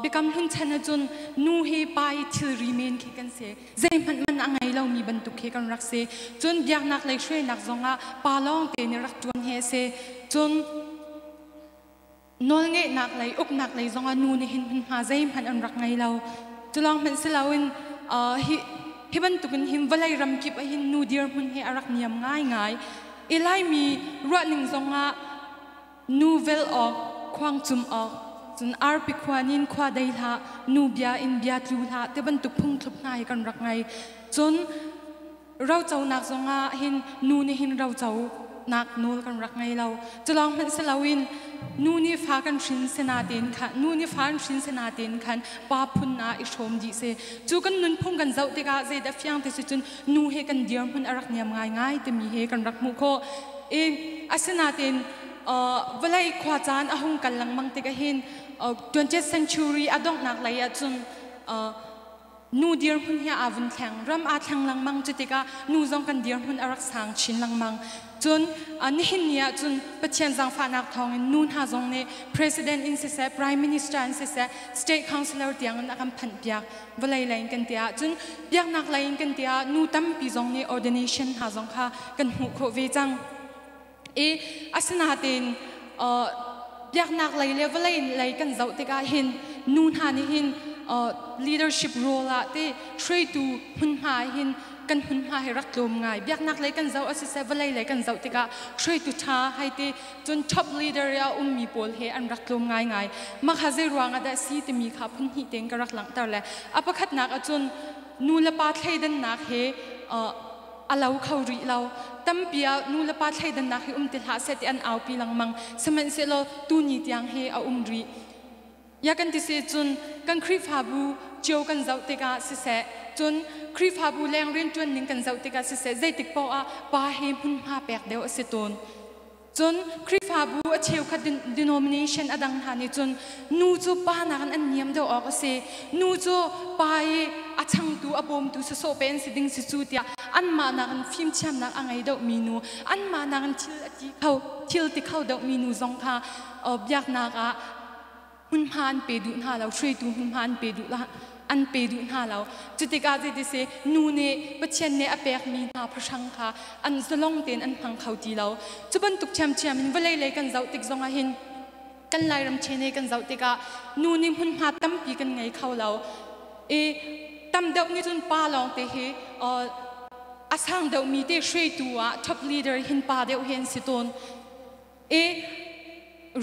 Biakam Hlun chan ahcun nu hi pa i thilri men khi kan si. Zeihmanh man a ngei lomi bantuk khi kan rak si. Cun biaknak lei hruainak zongah pa lawngte nih rak ṭuan hi a si. Cun nawlngeihnak lei uknak lei zongah nu nih hin hmunhma zeihmanh an rak ngei lo. Culawng hmanh si loin hi hi bantukin hin vawlei ram kip ah hin nu dirhmun hi a rak niam ngaingai. I Laimi ruahning zongah nu vel awk, khuang cum awk, cun arpi khuan in khua dei hlah, nu bia in bia tlu hlah ti bantuk phungthluk hna hi kan rak ngei. Cun roconak zongah hin nu nih hin roconak nawl kan rak ngei lo. Culawng hmanh si loin nu nih fa kan hrin sinatein khan nu nih fa an hrin sinatein khan pa phun ah i hrawm dih si. Cu kan nunphung kan zoh tikah zeidah fiang ti si cun nu he kan dirhmun a rak niam ngaingai timi he kan rak hmuh khawh. I asinatein vawlei khua caan a hung kal lengmang tikah hin 20th century a donghnak lei ah cun nu dirhmun hi aa vun thleng ram aa thleng lengmang cu tikah nu zong kan dirhmun a rak sang chin lengmang. Cun nihin ni ah cun Pathian zaangfahnak thawngin nu hna zong nih president in siseh, prime minister in siseh, state councilor tiang in a kan phanh piak. Vawlei lei in kan ti ah cun biaknak lei in kan ti ah nu tampi zong nih ordination hna zong kha kan hmuh khawh ve cang. I asinain biaknak lei le vawlei lei kan zoh tikah hin nu hna nih hin leadership role ah te hruaitu hmunhma hin kan hmunhma hi rak tlawm ngai. Biaknak lei kan zoh asiseh, vawlei lei kan zoh tikah hruaitu ṭha hai te cun top leader i a ummi pawl he an rak tlawm ngaingai. Mah kha zei ruang ah dah si timi kha phun hnih tein ka rak langhter le a pakhatnak ahcun nu le pa thleidannak he a lo kho rih lo. Tampi ah nu le pa thleidannak hi um ti hlah seh ti an aupi lengmang. Sihmanhsehlaw tuni tiang hi a um rih. Ya kan ti si cun kan Khrihfabu cio kan zoh tikah siseh, cun Khrihfabu leng rianṭuan ning kan zoh tikah siseh, zeitik paoh ah pa hi hmunhma pek deuh a si tawn. Cun Khrihfabu a cheukhat denomination a dang hna nih cun nu cu pa nakin an niam deuh awk a si. Nu cu pa i a changtu, a bawmtu sawsawh pe an si ding si cu tiah anmah nakin fimthiamnak a ngei deuhmi nu, anmah nakin thil a ti kho, thil ti kho deuhmi nu zong kha biaknak ah hmunhma an pe duh hna lo, hruaitu hmunhma an pe duh an pe duh hna lo. Cutikah zeitise nu nih Pathian nih a pekmi hna phahrang kha an zalong tein an hmang kho ti lo. Cu bantuk ṭhiamṭhiam in vawlei lei kan zoh tik zongah hin kan Lairam ṭhene kan zoh tikah nu nih hmunhma tampi kan ngei kho lo. I tam deuh nih cun pa lawng te hi a sang deuhmi te hruaitu ah top leader hin pa deuh hi an si tawn. I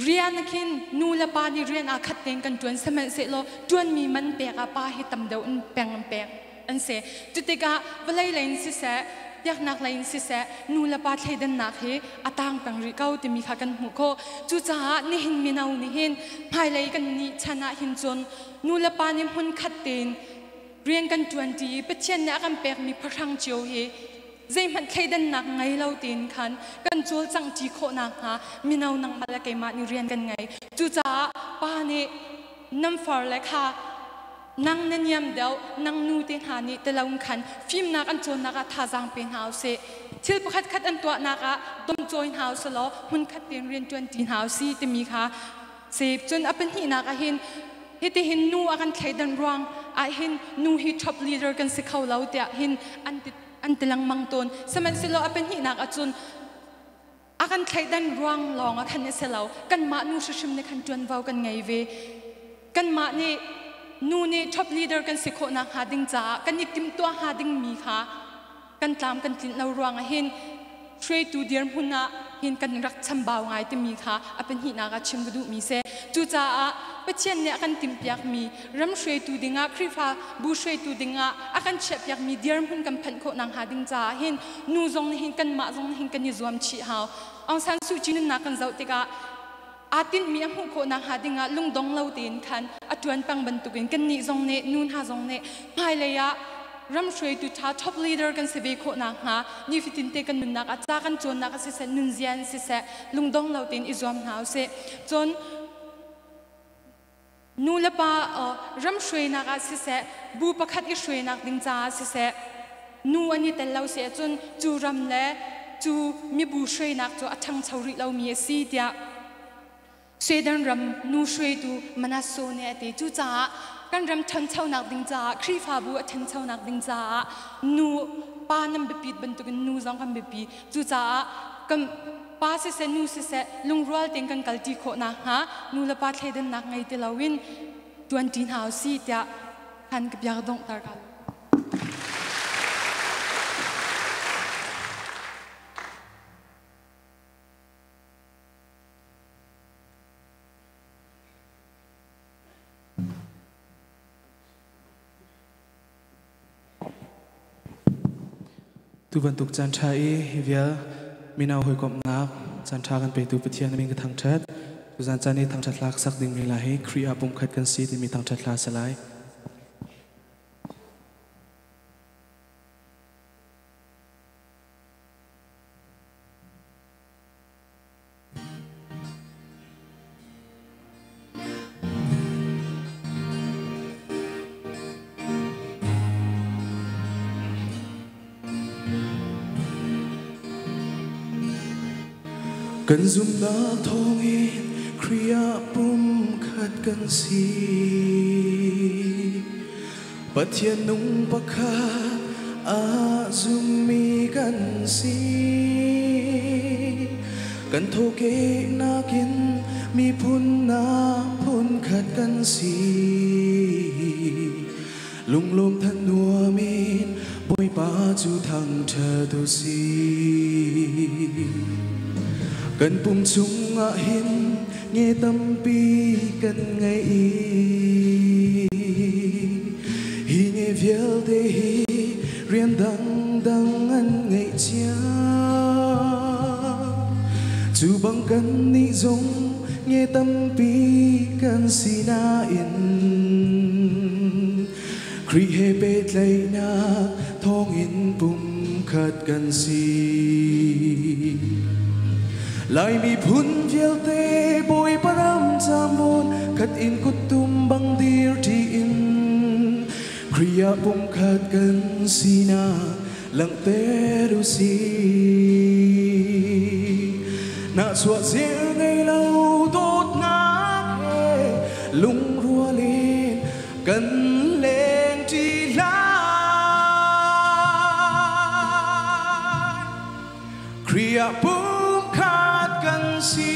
rian khin nu le pa nih rian aa khat tein kan ṭuan, sihmanhsehlaw ṭuanmi man pek ah pa hi tam deuh in peng an pek an si. Cutikah vawlei lei in siseh, biaknak lei in siseh nu le pa thleidannak hi a tang peng rih ko timi kha kan hmuh khawh. Cucaah nihin mino nih hin hmailei kan nih chan ah hin cun nu le pa nih hmun khat tein rian kan ṭuanṭi i Pathian nih a kan pekmi phahrang cio hi zeihmanh thleidannak ngei lo tein khan kan cawlcangh ṭi khawh nakhnga mino nangmah le keimah nih rian kan ngei. Cucaah pa nih nan far le kha nang na niam deuh, nang nu te hna nih telon khan fimnak an cawnnak ah thazaang pe hna usih. Thil pakhat khat an tuahnak ah domcawi hna usih law hmunkhat tein rian ṭuanṭi hna usih timi kha si. Cun a pahnihnak ah hin hitihin nu a kan thleidan ruang ah hin nu hi top leader kan si kho lo tiah hin an ti an ti lengmang tawn. Sihmanhsehlaw a pahnihnak ahcun a kan thleidan ruang lawng ah khan a si lo. Kanmah nu hrimhrim nih khan ṭuanvo kan ngei ve. Kanmah nih nu nih top leader kan si khawh nakhnga ding caah kan i timhtuah hnga dingmi kha kan tlam kan tlinh lo ruang ah hin hruaitu dirhmun ah hin kan rak chambau ngai timi kha a pahnihnak ah chim ka duhmi si. Cucaah Pathian nih a kan timhpiakmi ram hruaitu dingah Khrihfa bu hruaitu dingah a kan chiahpiakmi dirhmun kan phanh khawh nakhnga ding caah hin nu zong nih hin kanmah zong nih hin kan i zuam chih hau. Aung San Suu Kyi nunnak kan zoh tikah aa tinhmi a hmuh khawh nakhnga dingah lungdong lo tein khan a ṭuan peng bantukin kannih zong nih nu hna zong nih hmailei ah ram hruaitu ṭha top leader kan si ve khawh nakhnga nifatin te kan nunnak ah ca kan cawnnak ah siseh nunzia in siseh lungdong lo tein i zuam hna usih. Cun nu le pa ram hruainak ah siseh bu pakhat i hruainak ding caah siseh nu an i tel lo si ahcun cu ram le cu mibu hruainak cu a ṭhangcho rih lomi a si tiah Sweden ram nu hruaitu Manasso nih a ti. Cucaah kan ram ṭhanchonak ding caah Khrihfabu a ṭhanchonak ding caah nu pa nan biapit bantukin nu zong kan biapi. Cucaah kan pa siseh nu siseh lungrual tein kan kalṭi khawh nakhnga nu le pa thleidannak ngei ti loin ṭuanṭi hna usih tiah khan ka bia ka donghter ka. Tu bantuk caan ṭha i hi vial mino hawikomhnak caan ṭha kan petu Pathian min ka thangṭhat. Tuzan caan i thangṭhat hla ka sak dingmi hla hi Khrih ah pumkhat kan si timi thangṭhat hla a si lai. Kan zumhnak thawngin Khrih ah pumkhat kan si. Pathian nung pakhat a zummi kan si. Kan thawhkehnak in miphun ah phunkhat kan si. Lunglawm than nuam in Bawipa cu thangṭhat u sih. Kan pum chungah hin nge tampi kan ngei i hi nge vialte hi rian dangdang an ngeih cia. Cu bang kannih zong nge tampi kan si nain Khrih he pehtlaihnak thawngin pumkhat kan si. Lai miphun vialte Bawipa ram camun khat in kuttum bang dir ṭi in Khrih ah pumkhat kan sinak langhter u sih. Nahchuah zir ngei lo dawtnak he lungrual in kan leng ṭi lai. Khrih ah pumkhat kan si.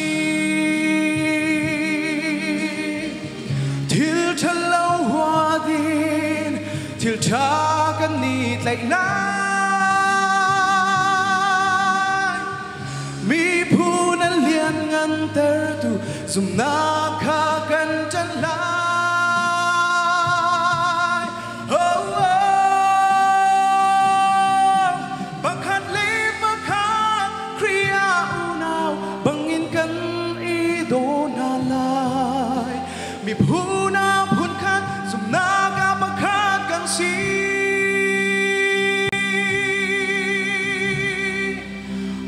Thil ṭhalo huat in thil ṭha kan i tlaih lai. Miphun a lianngantertu zumhnak kha kan ṭanh lai. Oh, oh, pakhat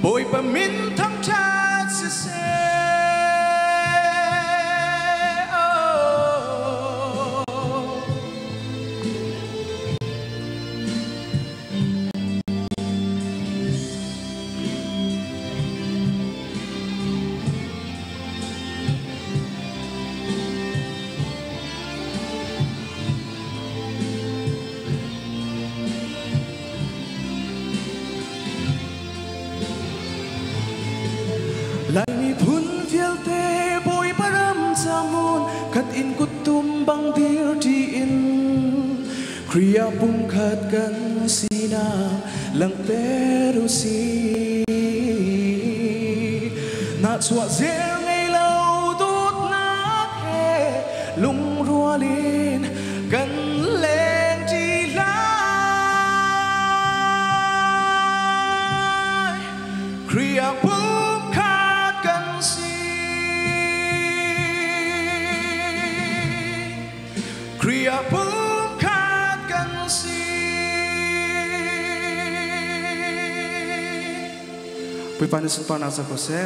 Bawipa min thangṭhat siseh. Oh. Lai miphun vialte Bawipa ram camun khat in kuttum bang dir ṭi in Khrih ah pumkhat kan sinak langhter u sih. Nahchuah zel ngei lo dawtnak he lungrual in kan leng ṭi lai. Khrih ah pumkhat kan si. Khrih ah pumkhat kan si. Bawipa nih sunparnak ca ko seh.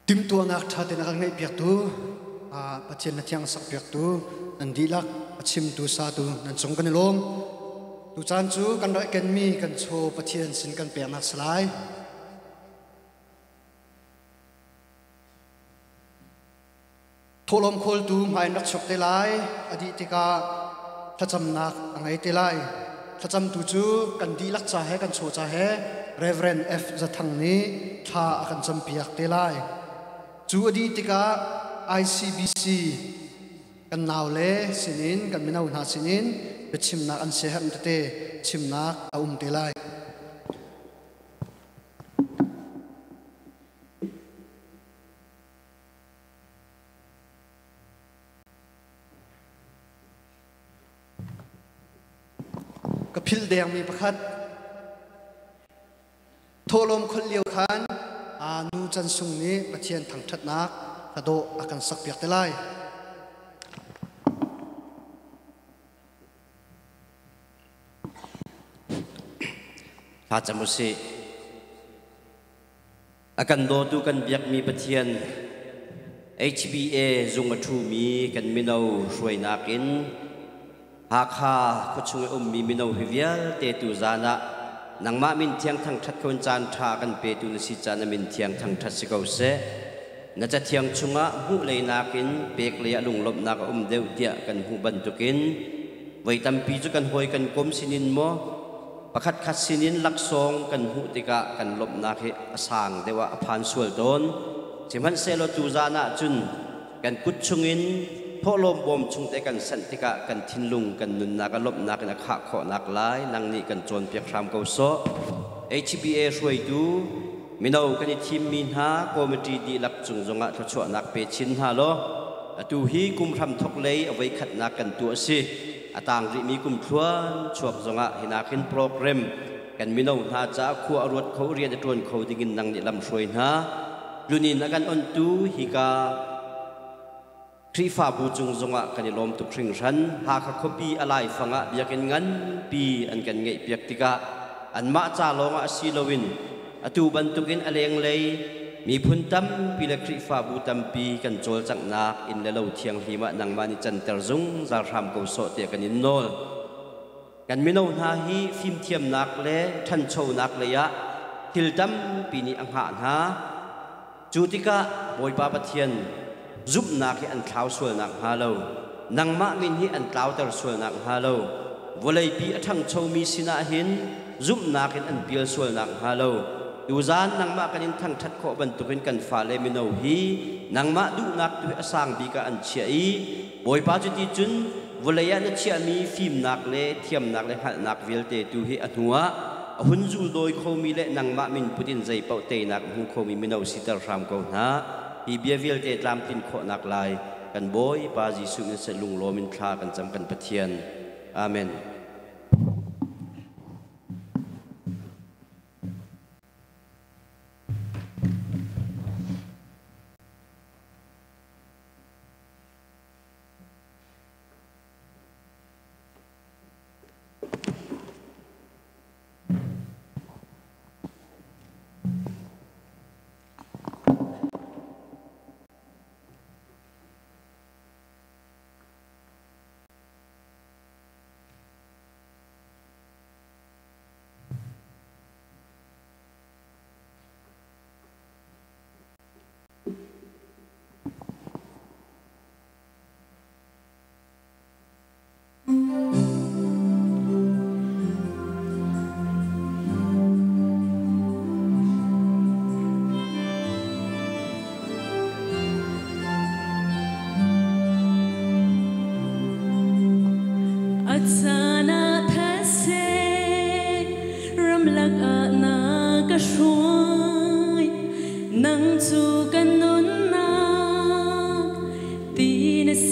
Timhtuahnak ṭha tein a kan ngeihpiaktu Pathian na thiang sakpiaktu nan dihlak a chimtu satu nan cung kan i lawm. Tucaan cu kan rak kenmi kan chaw Pathian sin kan peknak si lai. Thawhlawm khawltu hmai in rak chuak te lai. A dih tikah thlacamnak a ngei te lai. Thlacamtu cu kan dihlak ca he kan chaw ca he Reverend F. Zathang nih thla a kan campiak te lai. Cu a dih tikah ICBC kan naule sinin kan mino hna sinin biachimnak an siaherh tete chimnak a um te lai. Ka philh dengmi pakhat thawhlawm kholh lio khan nu chan sung nih Pathian thangṭhatnak hladawh a kan sakpiak te lai. Thla cam usih. A kan dawtu kan biakmi Pathian HBA zung a ṭhumi kan mino hruainak in Hakha khuachung i ummi mino hi vialte tu zan ah nangmah min thiang thangṭhat kho in caan ṭha kan petu na si caan na min thiang thangṭhat si ko seh. Na cathiang chungah hmuh lei nakin pek lei ah lunglawmhnak a um deuh tiah kan hmuh bantukin voi tampi cu kan hawi kan kom sinin maw Pakhatkhat sinin laksawng kan hmuh tikah kan lawmhnak hi a sang deuh ah a phan sual tawn. Sihmanhsehlaw tuzaan ah cun kan kut chungin thawhlawm bawm chung te kan sanh tikah kan thinlung kan nunnak a lawmhnak in a khah khawhnak lai nang nih kan cawnpiak hram ko sawh. HBA hruaitu mino kan i thimmi hna committee dihlak cung zongah thluachuahnak pe chin hna law atu hi kum hramthok lei a voikhatnak kan tuah a si. A tang rihmi kum thluan chuak zongah hinak hin program kan mino hna caah khua a ruat kho rian a ṭuan kho dingin nang nih lamhruai hna. Lunin a kan ontu hika Khrihfabu cung zongah kan i lawm tuk hringhran. Hakha khuapi a laifang ah biakinn nganpi an kan ngeihpiak tikah anmah ca lawngah si loin atu bantukin a lenglei miphun tampi le Khrihfabu tampi kan cawlcanghnak inn le lo thianghlim ah nangmah nih canter zungzal hram ko sawh tiah kan in nawl. Kan mino hna hi fimthiamnak le ṭhanchonak lei ah thil tampi nih a hngah hna. Cu tikah Bawipa Pathian zumhnak hi an thlau sualnak hnga lo, nangmah min hi an tlauter sualnak hnga lo, vawleipi a ṭhangchomi sinah hin zumhnak in an pial sualnak hnga lo, tuzaan nangmah kan in thangṭhat khawh bantukin kan fale mino hi nangmah duhnak tu hi a sang bik ah an chiah i Bawipa cuti cun vawlei ah na chiahmi fimnak le thiamnak le hngalhnak vialte tu hi a hnuah a hun zuldawi khomi le nangmah min put in zeipaoh teinak a hmu khomi mino siter hram ko hna. Hi bia vialte tlamtlin khawhnak lai kan Bawipa Jesuh in seh lunglawm in thla kan cam kan Pathian. Amen.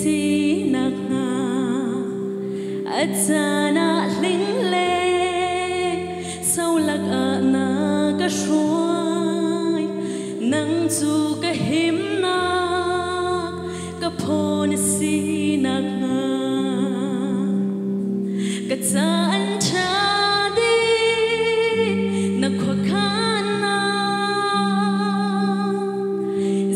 si nakhnga a caan ah hling le so lakah na ka hruai. Nang cu ka himnak ka phaw na si nakhnga ka caan ṭha dih na khuakhannak.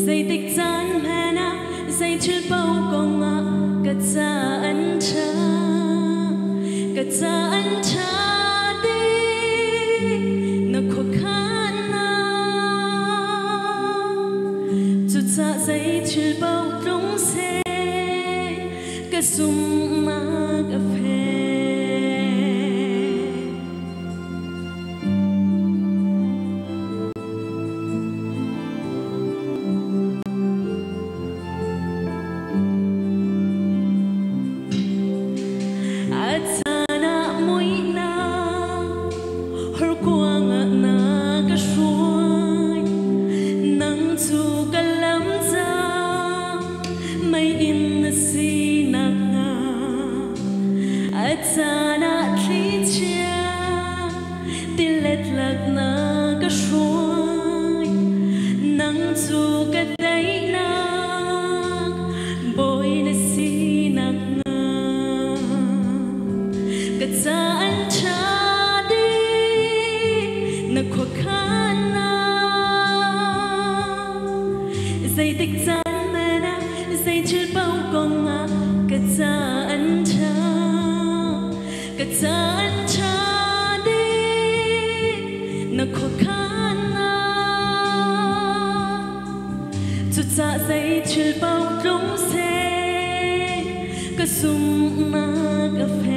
Zeitik caan hmanh ah zei thil paoh kong ah ka caan ṭha, ka caan ṭha dih na khuakhannak. Cucaah zei thil paoh tlung seh ka zumhnak a fek. A caan ah muihnak horkuang ah na ka hruai. Nang cu ka lam ca meiinn na si nakhnga a caan ah thlichia tilet lak na ka hruai. Nang cu ka daihnak bawi na si nakhnga ka caan ṭha dih na khuakhannak. Zeitik caan hmanh ah zei thil paoh kong ah ka caan ṭha, ka caan ṭha dih na khuakhannak. Cucaah zei thil paoh tlung seh ka zumhnak a fek.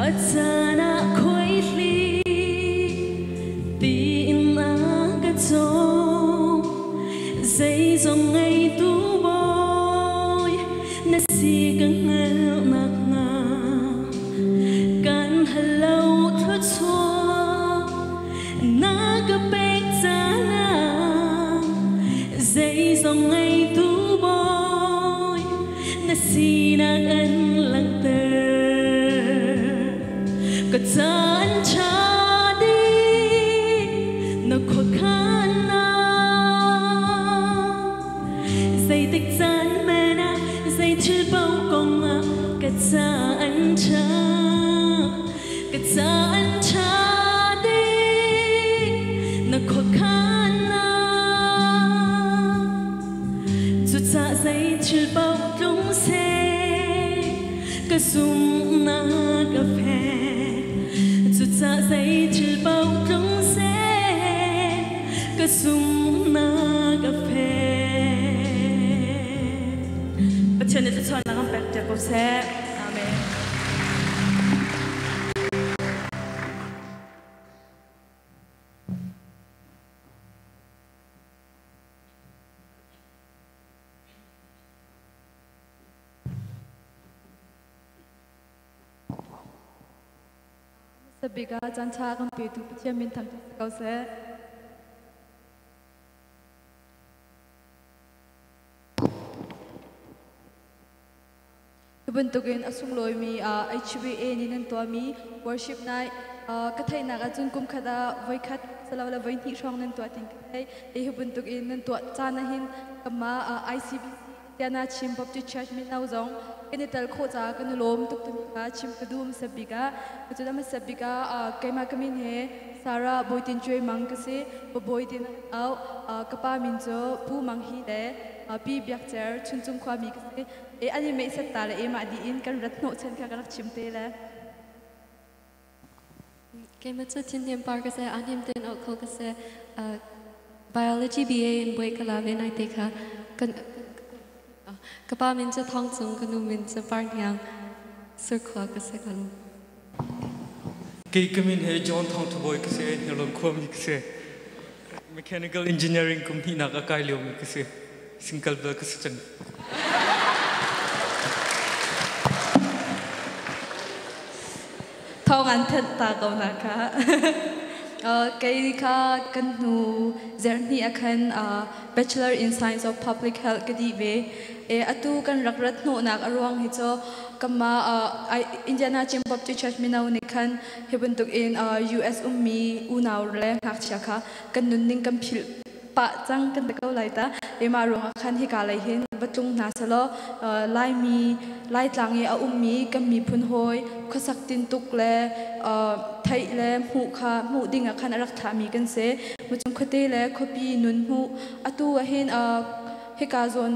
A caan ah khuaihli tiin a ka cawm. Zeizong ngeitu bawi na si ka hngalh nakhnga kan hal lo thluachuah na ka pek caan ah zeizong ngeitu bawi na sinak an langhter. Ka caan ṭha dih na khuakhannak. Zeitik caan hmanh ah zei thil paoh kong ah ka caan ṭha, ka caan ṭha dih na khuakhannak. Cucaah zei thil paoh tlung seh ka zumhnak a fek. Cucaah zei thil paoh tlung seh ka zumhnak a fek. Pathian nih thluachuahnak an pek piak ko seh. Amen. Sabik ah caan ṭha kan petu Pathian min thangṭhat si ko seh. Hi bantukin a sunglawimi HBA nih nan tuahmi worship night ka theihnak ahcun kum khat ah voikhat silole voihnih hrawng nan tuah tin ka thei. Hi bantukin nan tuah caan ahhin kanmah ICBC Indiana Chin Baptist Church mino zong kan i tel khawh caah kan i lawm tuk timi kha chim ka duh hmasa bik ah. Cun a hmasa bik ah keimah ka min he Sarah Bawitin Cuai Mang ka si. Bawi tin an auh. Ka pa min cu Pu Mang Hi le Pi Biak Cer Chuncung khuami ka si. E an i meihset ta le e mah dih in kan rat hnawh chan kha ka rak chim te le. Keimah cu thinhnem par ka si, a hnem tein auh kho ka si. Biology BA in buai ka la ve nai te kha. Kan ka pa min cu Thawng Cung, ka nu min cu Par Hniang. Surkhua ka si kan. Kei ka min he John Thawng Tha Bawi ka si, Hniarlawn khuami ka si. Mechanical engineering kum hnihnak a kai liomi ka si. Single bel ka si cang. Thawng an thanh ta ko na kha. Kei kha kan hnu zerhni a khan Bachelor in Science of Public Health ka dih ve. E atu kan rak rat hnawhnak a ruang hi cu kama Indiana Chin Baptist Church mino nih khan hi bantuk in US ummi unau le ngakchia kha kan nunning kan philh pah cang kan ti ko lai ta. Ema ruangah khan hika lei hin va tlung hna selaw Laimi Laitlang i a ummi kan miphun hawi khuasak tintuk le theih le hmuh kha hmuh ding ah khan a rak thlahmi kan si. Mucung khuate le khuapi nun hmuh atu ahhin hika zawn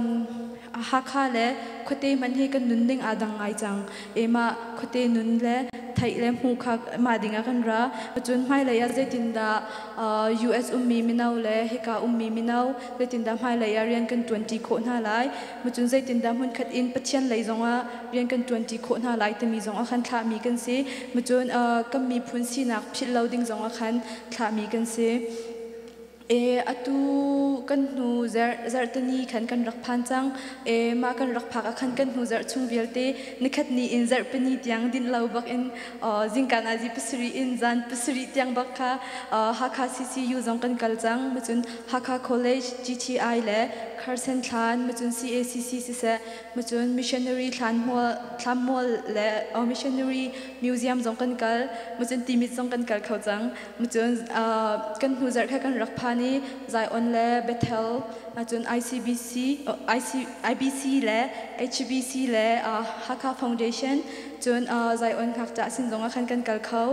Hakha le khuate hmanh hi kan nunning aa dang ngai cang. Ema khuate nun le theih le hmuh kha mah ding ah kan ra. Cun hmailei ah zeitindah US ummi mino le hika ummi mino zeitindah hmailei ah rian kan ṭuanṭi khawh hna lai. Cun zeitindah hmunkhat in Pathian lei zongah rian kan ṭuanṭi khawh hna lai timi zong ah khan thlahmi kan si. Cun kan miphun sinak philh lo ding zong ah khan thlahmi kan si. E atu kan hnu zarh zarhtani khan kan rak phan cang. E mah kan rak phak ah khan kan hnu zarh chung vialte nikhat ni in zarhpini tiang din lo bak in zingkan azi 7 in zan 7 tiang bak kha Hakha CCU zong kan kal cang. Macun Hakha College GTI le Carson Thlan macun CACC siseh macun missionary thlan thlammual le missionary museum zong kan kal. Macun Timit zong kan kal kho cang. Cun kan hnu zarh kha kan rak phan i Zion le Bethel cun ICBC IBC le HBC le Hakha Foundation cun Zion ngakṭah sin zong ah khan kan kal kho.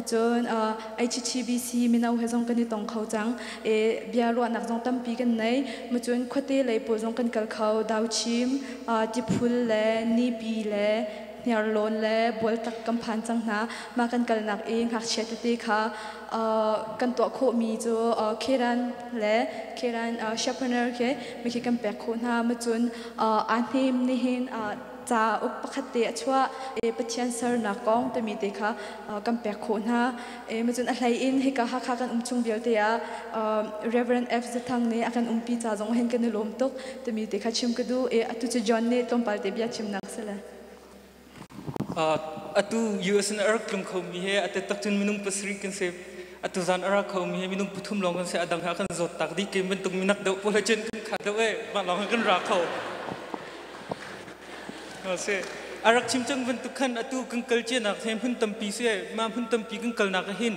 Cun HTBC mino he zong kan i tong kho cang. E bia ruahnak zong tampi kan nei. Cun khuate lei pawl zong kan kal kho. Dauchim, Tiphul le Nipi le Hniarlawn le Bualtak kan phan cang hna. Mah kan kalnak i ngakchia tete kha kan tuah khawhmi cu Kheran le Kheran sharpener khi mikhi kan pek khawh hna. Macun aa hnem nihin cauk pakhat te a chuah i Pathian sernak kong timi te kha kan pek khawh hna. Macun a hlei in hika Hakha kan um chung vialte ah Reverend F. Zathang nih a kan umpi ca zong hin kan i lawm tuk timi te kha chim ka duh. Atu cu John nih tlawmpal te bia chimnak si le. Atu US in a rak tlung khomi he a tak cun minung 7 kan si. Atu zan a ra khomi he minung 3 lawng kan si. A dang ha kan zawt tak dih. Ke bantuk minak deuh pawl he cun kan khat deuh e. Mah lawng kan ra kho. Si. A rak chim cang bantuk khan atu kan kal cianak he hmun tampi si. Ma hmun tampi kan kalnak hin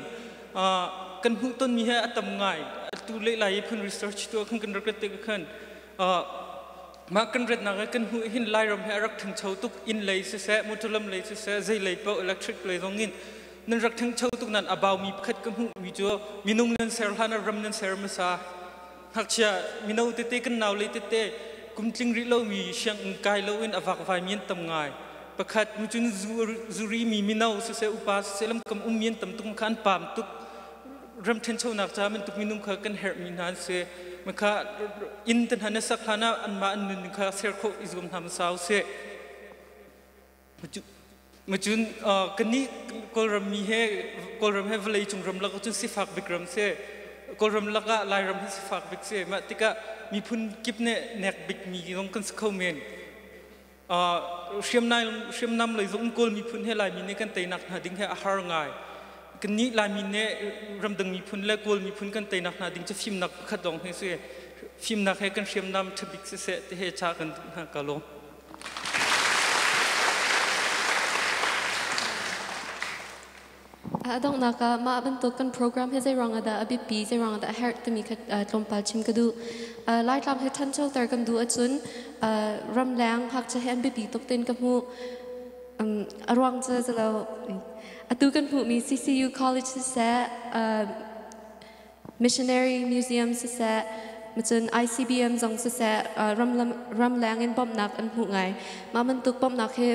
kan hmuh tonmi he a tam ngai. Atu leh lai phun research tu khan kan rak te khan Mah kan ratnak ah kan hmuh hin Lairam hi a rak ṭhangcho tuk. Inn lei siseh, motor lam lei siseh, zei lei paoh electric lei zong in nan rak ṭhangcho tuk nain a baumi pakhat ka hmuhmi cu minung nan ser hlan ah ram nan ser hmasa. Ngakchia mino tete kan nau lei tete kum tling rih lomi sianginn kai loin a vakvaimi an tam ngai. Pakhat mucun zuri mi mino siseh upa siseh lamkam ummi an tam tuk kha an paam tuk. Ram ṭhanchonak ca bantuk minung kha kan herhmi hna an si. Makha inn te hna na sak hlan ah anmah an nun kha ser khawh i zuam hna hmasa usih. Macun kannih Kawlram mi he Kawlram he vawlei cung ram lak cun sifak bik ram si. Kawlram lakah Lairam hi sifak bik si. Mah tikah miphun kip nih nek bik mi zong kan si kho men. Hriamnam lei zong Kawl miphun he Laimi nih kan teinak hna ding he a har ngai. Kannih Laimi nih ramdang miphun le Kawl miphun kan teinak hna ding cu fimnak pakhat lawng hi si. Fimnak he kan hriamnam ṭhabik siseh ti he cha kan duh hna ka lawm. A donghnak ah mah bantuk kan program hi zei ruang ah dah a biapi, zei ruang ah dah a herh timi kha tlawmpal chim ka duh. Laitlang hi ṭhanchoter kan duh ahcun ramleng ngakchia hi an biapi tuk tiin ka hmuh. A ruang cu zalo atu kan hmuhmi CCU College siseh, Missionary Museum siseh, cun ICBM zong siseh ramleng in bawmhnak an hmuh ngai. Mah bantuk bawmhnak hi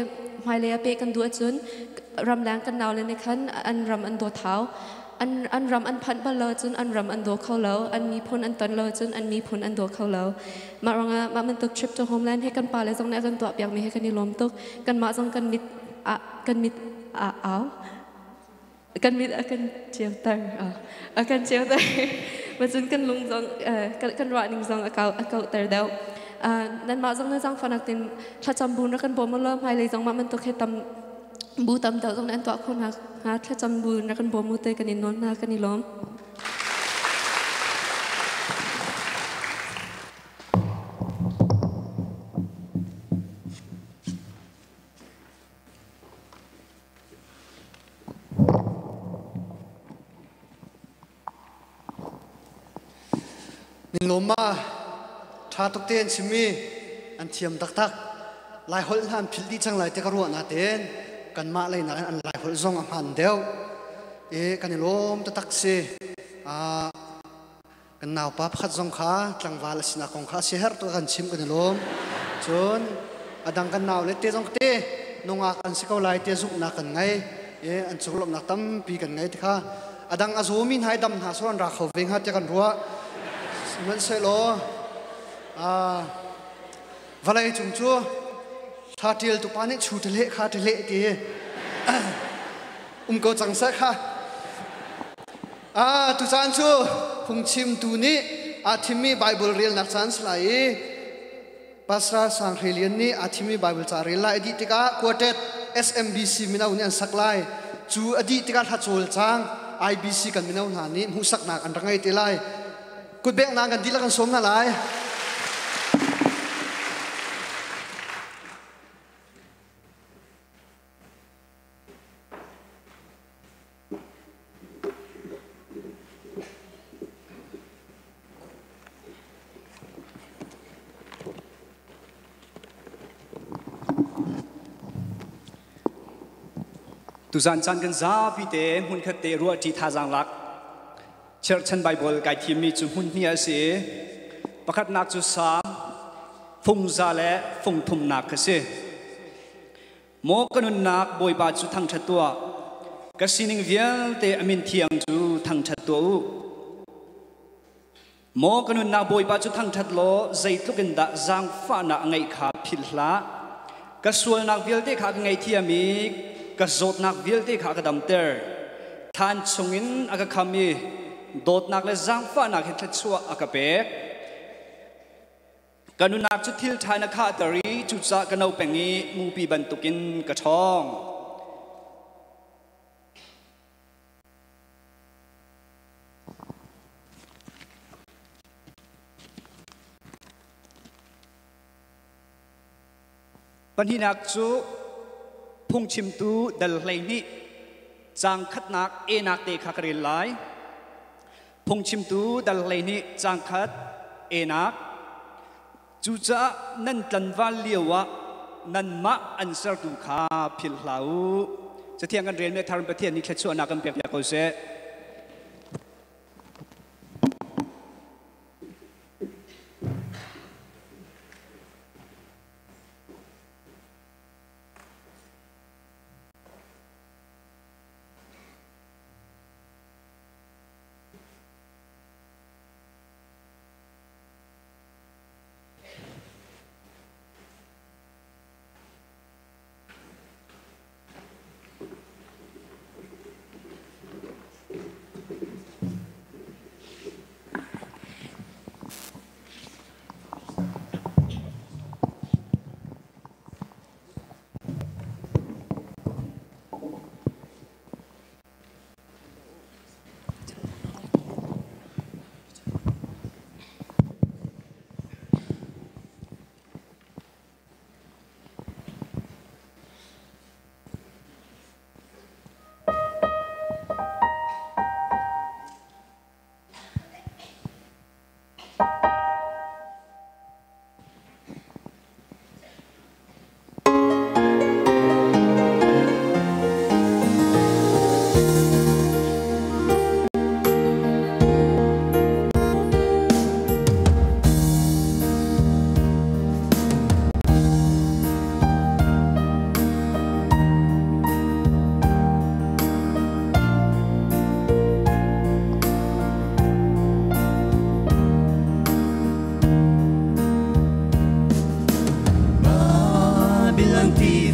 hmailei ah peh kan duh ahcun ramleng kan naule nih khan an ram an dawt hau. An an ram an phanh bal lo cun an ram an daw kho lo, an miphun an ton lo cun an miphun an daw kho lo. Mah ruangah mah bantuk trip to homeland hi kan pale zong nih a kan tuahpiakmi hi kan i lawm tuk. Kanmah zong kan mit a kan mit a au kan mit a kan ceuter a kan ceuter macun kan lung zong kan ruahning zong a kau a kauhter deuh. Nanmah zong na zaangfahnak tin thlacam bu na kan bawm lo hmailei zong mah bantuk hi tam bu tam deuh zong nan tuah khawh hna hnga thlacam bu na kan bawm u te kan in nawl hna kan i lawm. Ninlawm ma ṭha tuk te an chimmi an thiam taktak. Laiholh hna an philh dih cang lai ti ka ruah natein kanmah lei nakin an Laiholh zong a hmaan deuh. I kan i lawm taktak si. Kan naupa pakhat zong kha tlangval a sinak kong kha a siaherh tuk kan chim kan i lawm. Cun a dang kan nau le te zong te nungak an si ko lai te zumhnak kan ngei. I an cung lawmhnak tampi kan ngei ti kha a dang a zawmi hna i dam hna sawh an ra kho ve hnga tiah kan ruah. Sihmanhsehlaw vawlei cung cu thla ṭial tu pa nih chu ṭe leh kha ṭe leh ti um ko cang seh kha. Ah, tucaan cu phungchimtu nih aa thimmi Baibal relnak caan si lai i Pastor Sang Hre Lian nih aa thimmi Baibal ca rel lai a dih tikah quartet SMBC mino nih an sak lai. Cu a dih tikah hla cawl cang IBC kan mino hna nih hmuhsaknak an rak ngei te lai. Kutbengnak kan dihlak kan sawm hna lai. Tuzan caan kan zapi te hmunkhat te ruahṭi thazaang lak cherhchan Baibal kai thimmi cu hmun hnih a si i pakhatnak cu Salm fungza le fungthumnak kha si. Maw ka nunnak Bawipa cu thangṭhat tuah, ka sining vialte a min thiang cu thangṭhat tuah u. Maw ka nunnak Bawipa cu thangṭhat law zeitluk in dah zaangfahnak a ngeih kha philh hlah. Ka sualnak vialte kha ka ngaihthiam i ka zawtnak vialte kha a ka damter. Thlan chungin a ka kham i dawtnak le zaangfahnak he thluachuah a ka pek. Ka nunak cu thil ṭha na khahter i cucaah ka no peng i mupi bantukin ka ṭhawng. Pahnihnak cu phungchimtu dal 12 caang khatnak enak te kha ka rel lai. Phungchimtu dal 12 caang khat enak. Cucaah nan tlanval lioah nanmah an sertu kha philh hlah u. Cathiang kan relmi a thar Pathian nih thluachuahnak kan pek piak ko seh.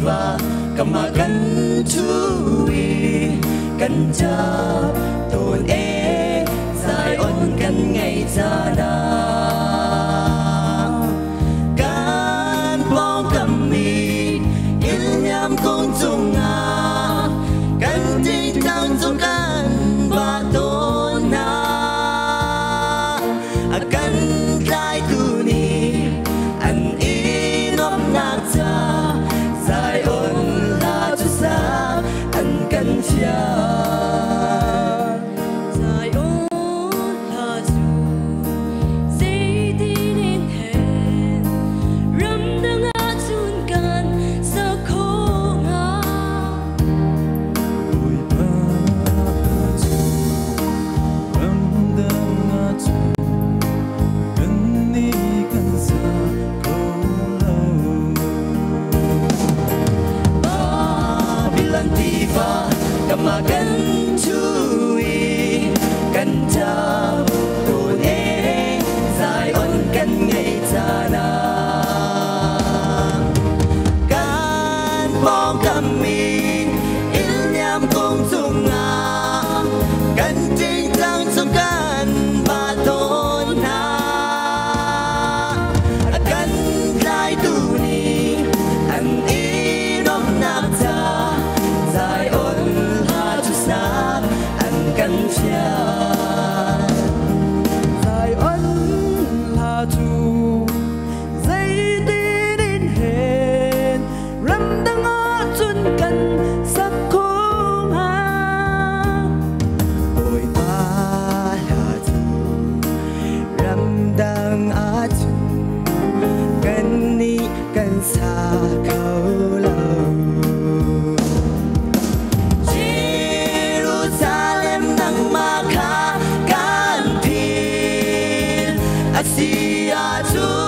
tiva kama kan thui kan tap ton e Zion kan ngai zana kan pong kami ilyam kong tunga kan ting tang tung kan baton na akan tlai tu ni an inom nak cha Zion la chu sa an kan chia Zion la chu zeitin in hen ramdang ah cun kan sa kho hnga. Ramdang ah cun kan nih kan sa kho lo. Babylon tiva kama kan chui kan tap ton e Zion kan ngai chana kan pong kami ilyam kong tunga kan ting tang tung kan baton na kan tlai tu ni an inom nak cha Zion la chu sa an kan chia Zion la chu zeitin in hen ramdang ah cun kan sa kho hnga. Bawipa hla cu ramdang ah cun kan nih kan sa kho lo. Jerusalem nangmah kha kan phil a si ahcun.